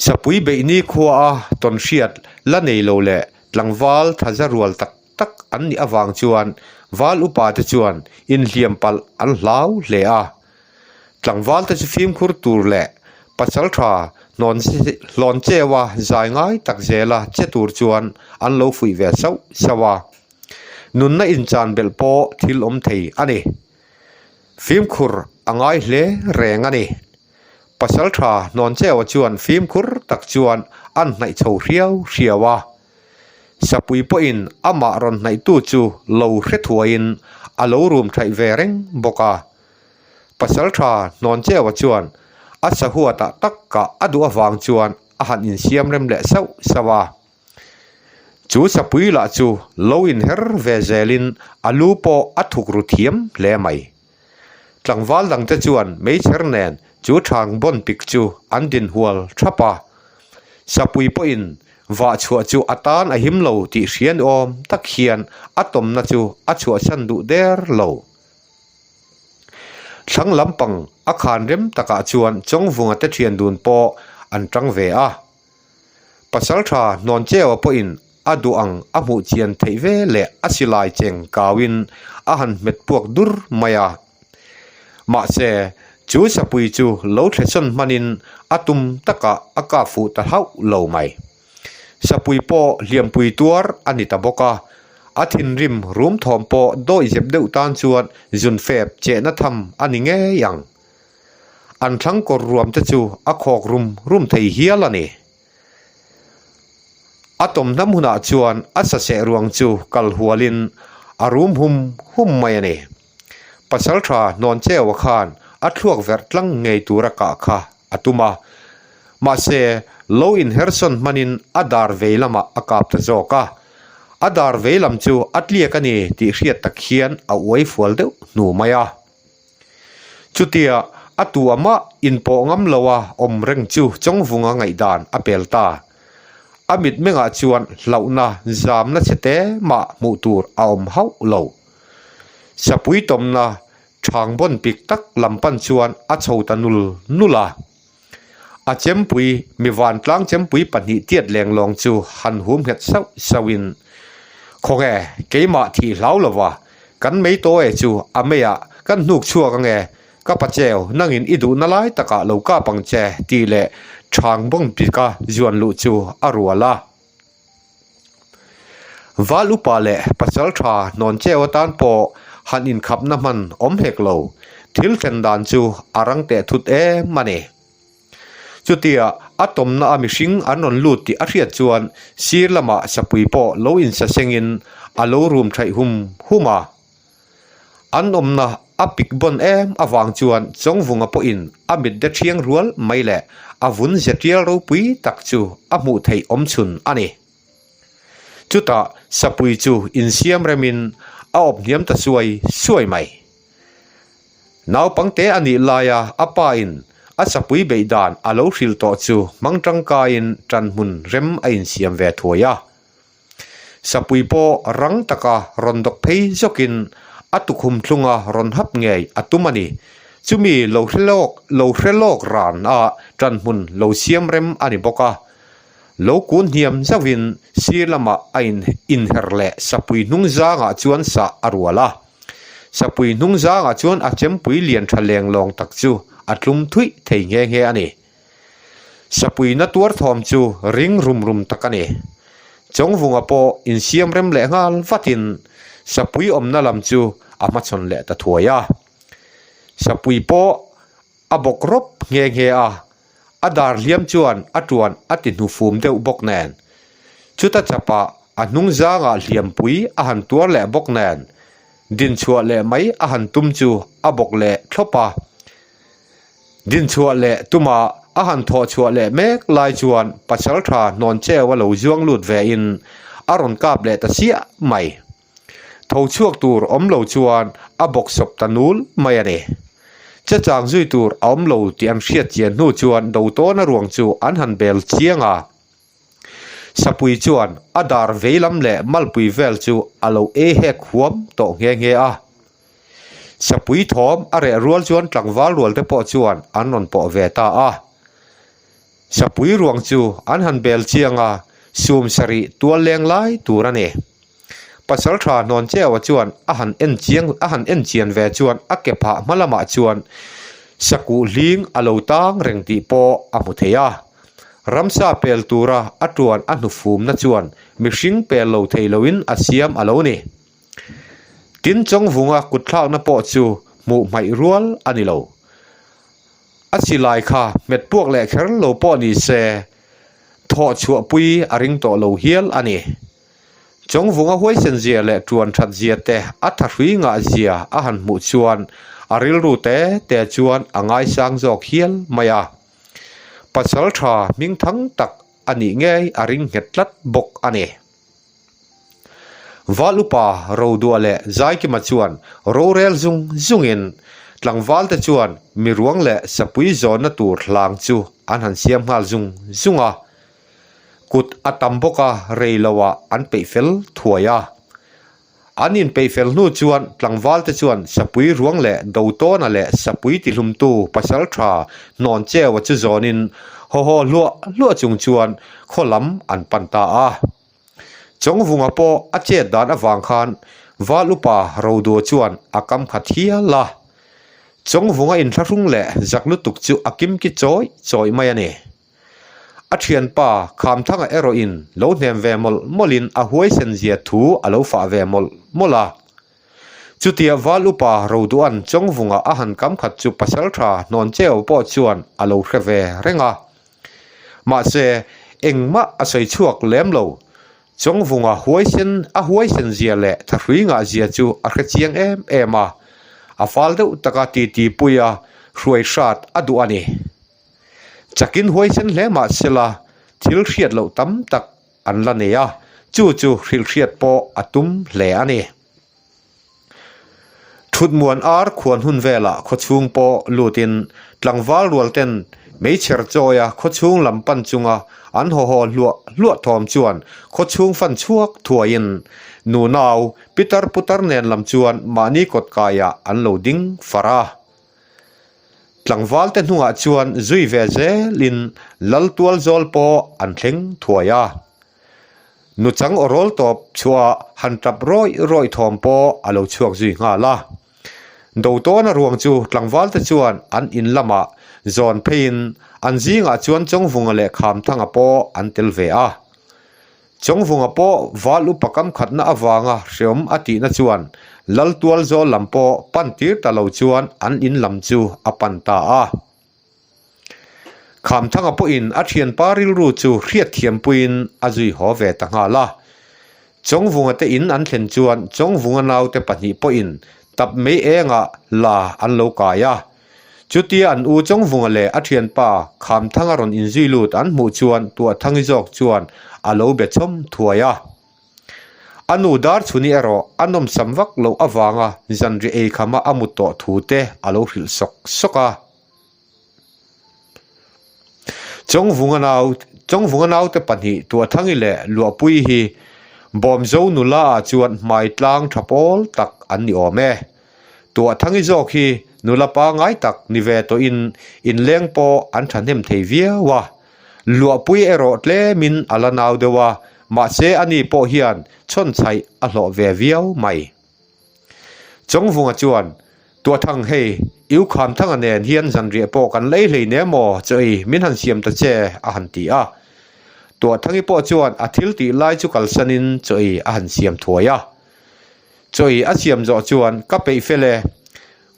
Sapui beihni khua a tawnhriat la nei lo leh tlangval thaza rual tak tak an nih avang chuan val upa te chuan inhliam palh an hlau hle a. Tlangval te chu fimkhur tur leh pasal tha hlawn cheua zai ngai tak zela che tur chuan an lo fuih ve sauh sauh a. Nunna inchan belh pawh thil awm thei a ni. Fimkhur a ngai hle reng a ni. Pasalṭha Hnawncheua chuan fimkhur tak chuan an hnaih chho hriau hriau a. Sapui pawhin amah rawn hnaihtu chu lo hre thuaiin a lo rum thaih ve reng bawk a. Pasalṭha Hnawncheua chuan a sahuatah tak kah a duh avang chuan a han insiam rem leh sauh sauh a. Chu sapui lah chu lo inher ve zelin a lu pawh a thuk ru thiam hle mai. Tlangval dangte chuan meichher nen chu thang bawn pik chu an din hual thap a. Sapui pawhin vah chhuah chu a tan a him lo tih hrian awm tak hian a tawmna chu a chhuahsan duh der lo. Thlang lampang a khan rem takah chuan Chawngvunga te thian dun pawh an tang ve a. Pasaltha Hnawncheua pawhin a duh ang a hmuh chian theih ve leh a silai cheng kauin a han hmet puak dur mai a. Mahse, chu sapui chu lo thlesawn hmanin a tum takah a kap fuh ta hlauh lo mai. Sapui pawh hliampui tuar a ni ta bawk a, a thinrim rum thawm pawh dawihzep deuh tan chuan zunfep chehna tham a ni ngei ang. An thlang kawr ruam te chu a khawk rum rum thei hial a ni. A tawmhnam hunah chuan a saseh ruang chu kal hualin a rum hum hum mai a ni. Pasaltha Hnawncheua khan a thluak verh tlang ngei tura kah kha a tum a. Mahse, lo inhersawn hmanin a dar vei lamah a kap ta zawk a. A dar vei lam chu a tliak a ni tih hriat tak hian a uai fual deuh hnu mai a. Chutia a tu amah inpawh ngam loa awm reng chu Chawngvunga ngaihdan a pel ta. A mitmengah chuan hlauhna zamna chhe te mah hmuh tur a awm hauh lo. Sapui tawmna thang bawn pik tak lam pan chuan a chho ta nul nul a. A chempui, mi vantlang chempui pahnih tiat lenglawng chu han hum nghet sauh sauhin, Khawnge, keimah thih hlau lova, kan mei taw e chu a meiah kan hnuk chhuak ange, ka pacheu nangin i duhna lai takah lo kap ang che tih leh thang bawng bika zuan luh chu a rual a. Val upa leh pasal tha hnawn cheu atan pawh han inkhapna hman awm hek lo, thil thlen dan chu a rang teh thut em a ni. Chutia a tawmna a mihring an rawn lut tih a hriat chuan sir lamah sapui pawh lo insasengin a lo rum thaih hum hum a. An awmna a pik bawn em avang chuan Chawngvunga pawhin a mit de thiang rual mai leh a vun ze tial ropui tak chu a hmuh theih awm chhun a ni. Chutah Sapui chu insiam remin a awp hniam ta suai suai mai. Naupangte a nih laia a pa in a Sapui beih dan a lo hrilh tawh chu hmang tangkaiin ṭanhmun rem a insiam ve thuai a. Sapui pawh rang taka rawn dawk phei zawkin a tukhum thlunga rawn hap ngei a tum a ni. Chumi lo hre lawk lo hre lawk ran a ṭanhmun lo siam rem a ni bawk a. Lo kun hniam zauhin sir lamah a in inher leh sapui hnung zangah chuan sah a rual a. Sapui hnung zangah chuan a chempui lian ṭha lenglawng tak chu a tlum thuih thei nghe nghe a ni. Sapui na tuar thawm chu ring rum rum tak a ni. Chawngvunga pawh insiam rem leh nghal vatin Sapui awmna lam chu a hmachhawn leh ta thuai a. Sapui pawh a bawk rawp nghe nghe a, a dar hliam chuan a tuan a ti hnufum deuh bawk nen. Chuta chapah a hnung zangah hliampui a han tuar leh bawk nen, dinchhuah leh mai a han tum chu a bawk leh thlawp a. Dinchhuah leh tuma a han thawh chhuah leh mek lai chuan Pasaltha Hnawncheu a lo zuang lut ve in a rawn kap leh ta chiah mai. Tho chhuak tur awm lo chuan a bawk sawp ta nul mai a ni. Chechang zui tur a awm lo tih an hriat chian hnu chuan Dotawna ruang chu an han bel chiang a. Sapui chuan a dar veilam leh malpui vel chu a lo ei hek huam tawh nghe nghe a. Sapui thawm a reh rual chuan tlangval rual te pawh chuan an rawn pawh ve ta a. Sapui ruang chu an han bel chiang a, sum sarih tual leng lai tur a ni. Pasaltha Hnawncheua chuan a han en chiang a han en chian ve chuan a ke phah hma lamah chuan sakuh hling a lo tang reng tih pawh a hmu thei a. Ramsa pel tura a tuan a hnufumna chuan mihring pel lo thei loin a siam a lo ni. Tin Chawngvunga kutthlakna pawh chu hmuh hmaih rual a ni lo. A silai kha hmet puak leh kher lo pawh ni se, thawh chhuahpui a ring tawh lo hial a ni. Chawngvunga huaisen zia leh tuan that zia te a thahrui ngah zia a han hmuh chuan a rilru te te chuan a ngaisang zawk hial mai a. Pasal tha hmingthang tak a nih ngei a ring nghet tlat bawk a ni. Val upa Roduah leh Zaikima chuan rorel zung zungin tlangval te chuan miruang leh sapui zawnna tur hlang chu an han siam nghal zung zung a. Kut a tam bawk a rei loah an peih fel thuai a. An inpeih fel hnu chuan tlangval te chuan sapui ruang leh Dotawna leh sapui tihlumtu pasal tha hnawn cheua chu zawnin haw haw hluah hluah chung chuan khaw lam an pan ta a. Chawngvunga pawh a chet dan avang khan Val upa Rodua chuan a kam khat hial a. Chawngvunga inthlahrung leh zak lutuk chu a kimki chawih chawih mai a ni. A thianpa Khamthanga erawhin lo hnem ve mawlh mawlhin a huaisen zia thu a lo fah ve mawlh mawlh a. Chutia Val upa Rodua'n Chawngvunga a han kam khat chu pasaltha Hnawncheu pawh chuan a lo hre ve reng a. Mahse, engmah a sawi chhuak lem lo. Chawngvunga huaisen a huaisen zia leh thahrui ngah zia chu a hre chiang em em a. A fal deuh taka titi puia hruai hrat a duh a ni. Chakin huaisen hle mah sela thil hriat loh tam tak an la nei a, chu chu hrilhhriat pawh a tum hle a ni. Thutmuan ar khuan hun velah khawchhung pawh lutin tlangval rual ten meichher chawia khawchhung lam pan chunga an haw haw hluah hluah thawm chuan khawchhung fan chhuak thuaiin nunau pitar putar nen lam chuan mahni kawt kaiah an lo ding far a. Tlangvalte hnungah chuan zui ve zelin lal tual zawl pawh an thleng thuai a. Nuchang aw rawl tawp chhuah han tap rawih rawih thawm pawh a lo chhuak zui nghal a. Dotawna ruang chu tlangvalte chuan an in lamah zawn pheiin an zingah chuan Chawngvunga leh Khamthanga pawh an tel ve a. Chawngvunga pawh val upa kam khatna avanga hreawm a tihna chuan Lal tual zawl lam pawh pan tir ta lo chuan an in lam chu a pan ta a. Khamthanga pawhin a thianpa rilru chu hriatthiampuiin a zui haw ve ta nghal a. Chawngvunga te in an thlen chuan Chawngvunga naute pahnih pawhin tap mei engah la an lo kai a. Chutia an u Chawngvunga leh a thianpa Khamthanga rawn inzui lut an hmuh chuan Tuahthangi zawk chuan a lo be chhawm thuai a. A nu Darchhuni erawh a nawmsam vak loh avanga zanri eikhama a mut tawh thu te a lo hrilh sawk sawk a. Chawngvunga nau Chawngvunga naute pahnih Tuahthangi leh Luahpuii hi Bawmzo nula ah chuan hmai tlang tha pawl tak an ni awm e. Tuahthangi zawk hi nula pangai tak ni ve tawhin inleng pawh an thahnem thei viau a. Luahpui erawh tlemin a la nau deuh a, mahse ani pawh hian chhawnchhaih a hlawh ve viau mai. Chawngvunga chuan, Tuahthang hei, Iu Khamthanga nen hian zanriah pawh kan lei hlei ne maw chaw ei min han siam ta che a han ti a. Tuahthangi pawh chuan a thil tih lai chu kalsanin chaw ei a han siam thuai a. Chawi a siam zawh chuan ka peih fel e,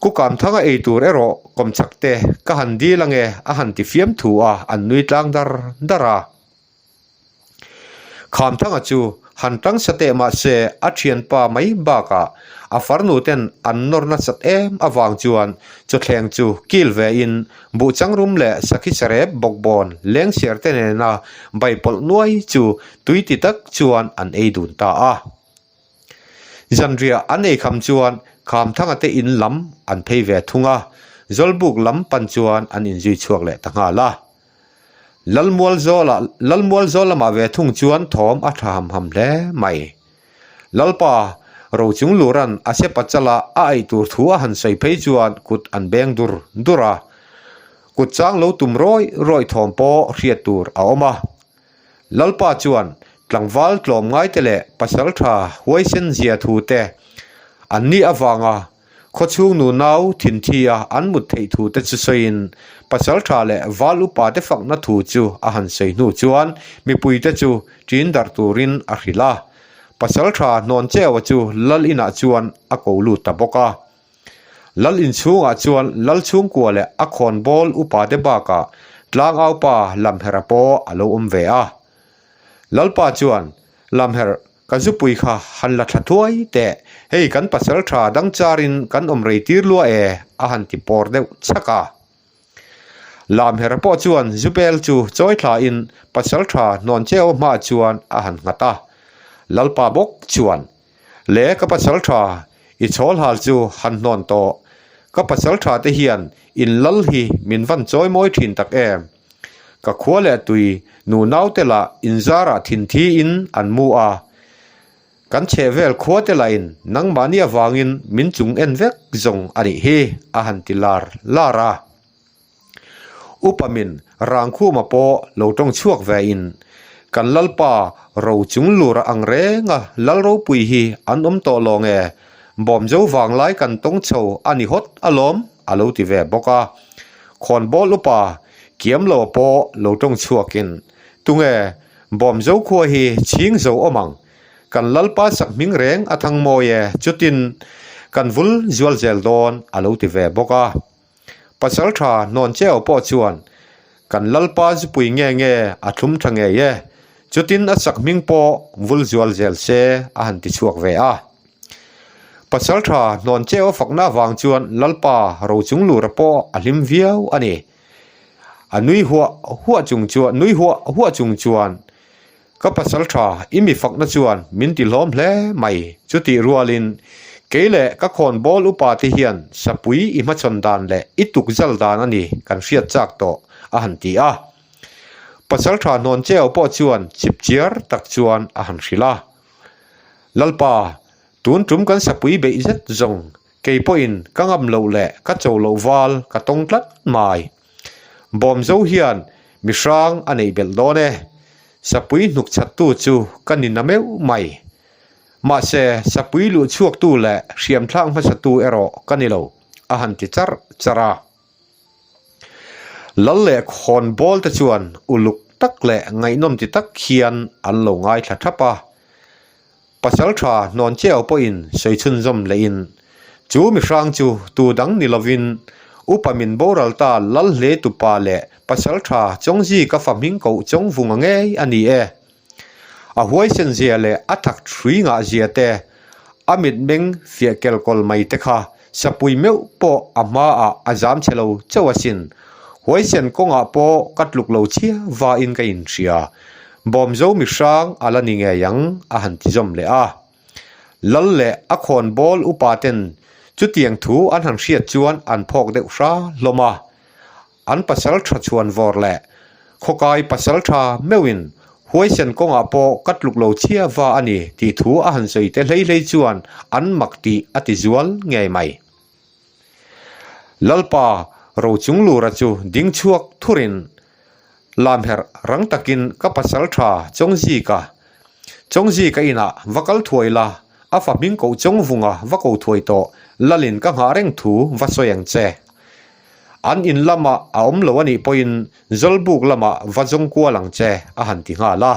Ku Kamthanga ei tur erawh kawmchak te ka han dil ange a han ti fiam thu a, an nui tlang dar dar a. Khamthanga chu han tang sa teh mah se a thianpa mai bakah a farnu ten an nawr nasat em avang chuan chawthleng chu kil ve in buhchangrum leh sakhi sarep bawkbawn lengsiar te nena baipawlh nuai chu tui ti tak chuan an ei dun ta a. Zanriah an ei kham chuan Khamthanga te in lam an phei ve thung a, Zawlbuk lam pan chuan an inzui chhuak leh ta nghal a. Lalmual zawlah Lalmual zawl lamah ve thung chuan thawm a tha ham ham hle mai. Lalpa Rochung Luran a sepa chala a aih tur thu a han sawi phei chuan kut an beng dur dur a, kut chang lo tum rawih rawih thawm pawh hriat tur a awm a. Lalpa chuan tlangval tlawm ngaite leh pasal tha huaisen zia thu te an nih avanga khawchhung nunau thinthi a an mut theih thu te chu sawiin pasal tha leh val upa te fakna thu chu a han sawi hnu chuan mipui te chu ṭin darh turin a hrilh a. Pasal tha hnawn cheua chu lal inah chuan a ko lut ta bawk a. Lal inchhungah chuan Lal chhungkua leh a khawnbawl upate bakah tlangaupa Lamherh-a pawh a lo awm ve a. Lalpa chuan, Lamherh, ka zupui kha han la thla thuai teh, hei kan pasal tha dang charin kan awm rei tir lua e, a han ti pawr deuh chhak a. Lamherh-a pawh chuan zupel chu chawi thlain pasal tha hnawn cheu hmaah chuan a han nghat a. Lalpa bawk chuan, Le ka pasal tha, i chhawl hal chu han hnawn tawh. Ka pasal tha te hian in lal hi min van chawi mawi thin tak em. Ka khua leh tui nu naute lah in zarah thin thi in an mu a. Kan chhehvel khua te lah in nangmahni avangin min chung en vek zawng a nih hi a han ti lar lar a. Upa min Rangkhuma pawh lo tawng chhuak ve in kan Lalpa ro chung lur ang reng a Lal ropui hi an awm tawh lo nge Bawmzo vanglai kan tawng chho a ni hawt alawm a lo ti ve bawk a. Khawnbawl upa kiam lo pawh lo tawng chhuak in tunge Bawmzo khua hi chhing zo awm ang kan Lalpa sak hming reng a thang mawi e chutin kan vul zual zel dawn a lo ti ve bawk a. Pasal tha hnawn cheu pawh chuan kan Lalpa zupui nge nge a thlum tha ngei e, chutin a sak hming pawh vul zual zel se a han ti chhuak ve a. Pasal tha hnawn cheu fakna avang chuan Lalpa rochung lura pawh a hlim viau a ni. A nui huah huah chung chuan nui huah huah chung chuan Ka pasal tha, i mi fakna chuan min ti hlawm hle mai. Chutih rualin, kei leh ka khawnbawl upa te hian sapui i hmachhawn dan leh i tukzal dan a ni kan hriat chak tawh, a han ti a. Pasal tha hnawn cheu pawh chuan chipchiar tak chuan a han hrilh a. Lalpa, tun tum kan sapui beih zet zawng, kei pawhin ka ngam loh leh ka cho loh val ka tawng tlat mai. Bawmzo hian mi hrang a neih belh dawn e. Sapui hnuk chhattu chu ka ni na meuh mai. Mahse, sapui luh chhuaktu leh hriamthlak hmasatu erawh ka ni lo, a han ti charh charh a. Lal leh khawnbawl te chuan uluk tak leh ngaihnawm ti tak hian an lo ngaithla thap a. Pasal tha hnawn cheu pawhin sawi chhunzawm lehin, chu mihrang chu tu dang ni lovin upa min boral ta lal hle tupa leh pasal tha Chawngzi ka fa hming koh Chawngvunga ngei a ni e. A huaisen zia leh a thak thui ngah zia te, a mitmeng fiah kelkawl mai te kha sapui meuh pawh a hmaah a zam chhe lo chauh asin. Huaisen kawngah pawh ka tluk lo chhia vain ka inhria. Bawmzo mihrang a la ni ngei ang a han ti zawm leh a. Lal leh a khawnbawl upa ten chutiang thu an han hriat chuan an phawk deuh hra hlawm a. An pasal tha chhuan vawr leh khawkai pasal tha meuhin huaisen kawngah pawh ka tluk lo chhia va a ni tih thu a han sawi te hlei hlei chuan an mak tih a ti zual ngei mai. Lalpa Rochunglura chu ding chhuak thurin Lamherh rang takin ka pasal tha Chawngzika, Chawngzika inah va kal thuai la, a fa hming koh Chawngvunga va ko thuai tawh, Lalin ka nghah reng thu va sawi ang che. An in lamah a awm lo anih pawhin Zawlbuk lamah va zawng kual ang che a han ti nghal a.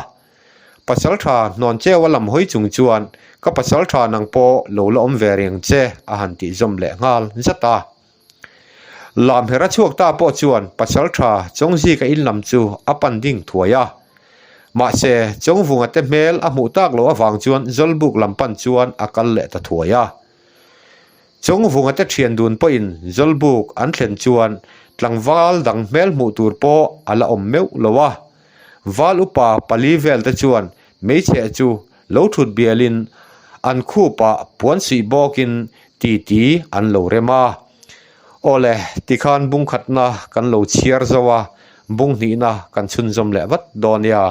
Pasal tha hnawn cheu a lam hawi chung chuan ka pasal tha nang pawh lo la awm ve reng che a han tih zawm leh nghal zat a. Lamher a chhuak ta pawh chuan pasal tha Chawngzika in lam chu a pan ding thuai a. Mahse, Chawngvunga te hmel a hmuh tak loh avang chuan Zawlbuk lam pan chuan a kal leh ta thuai a. Chawngvunga te thian dun pawhin Zawlbuk an thlen chuan tlangval dang hmel hmuh tur pawh a la awm meuh lo a. Val upa pali vel te chuan hmeichhe chu Lo thut bialin an khupah puan suih bawkin titi an lo rem a. Awle, tikhan bung khatna kan lo chhiar zo a, bung hnihna kan chhunzawm leh vat dawn nia.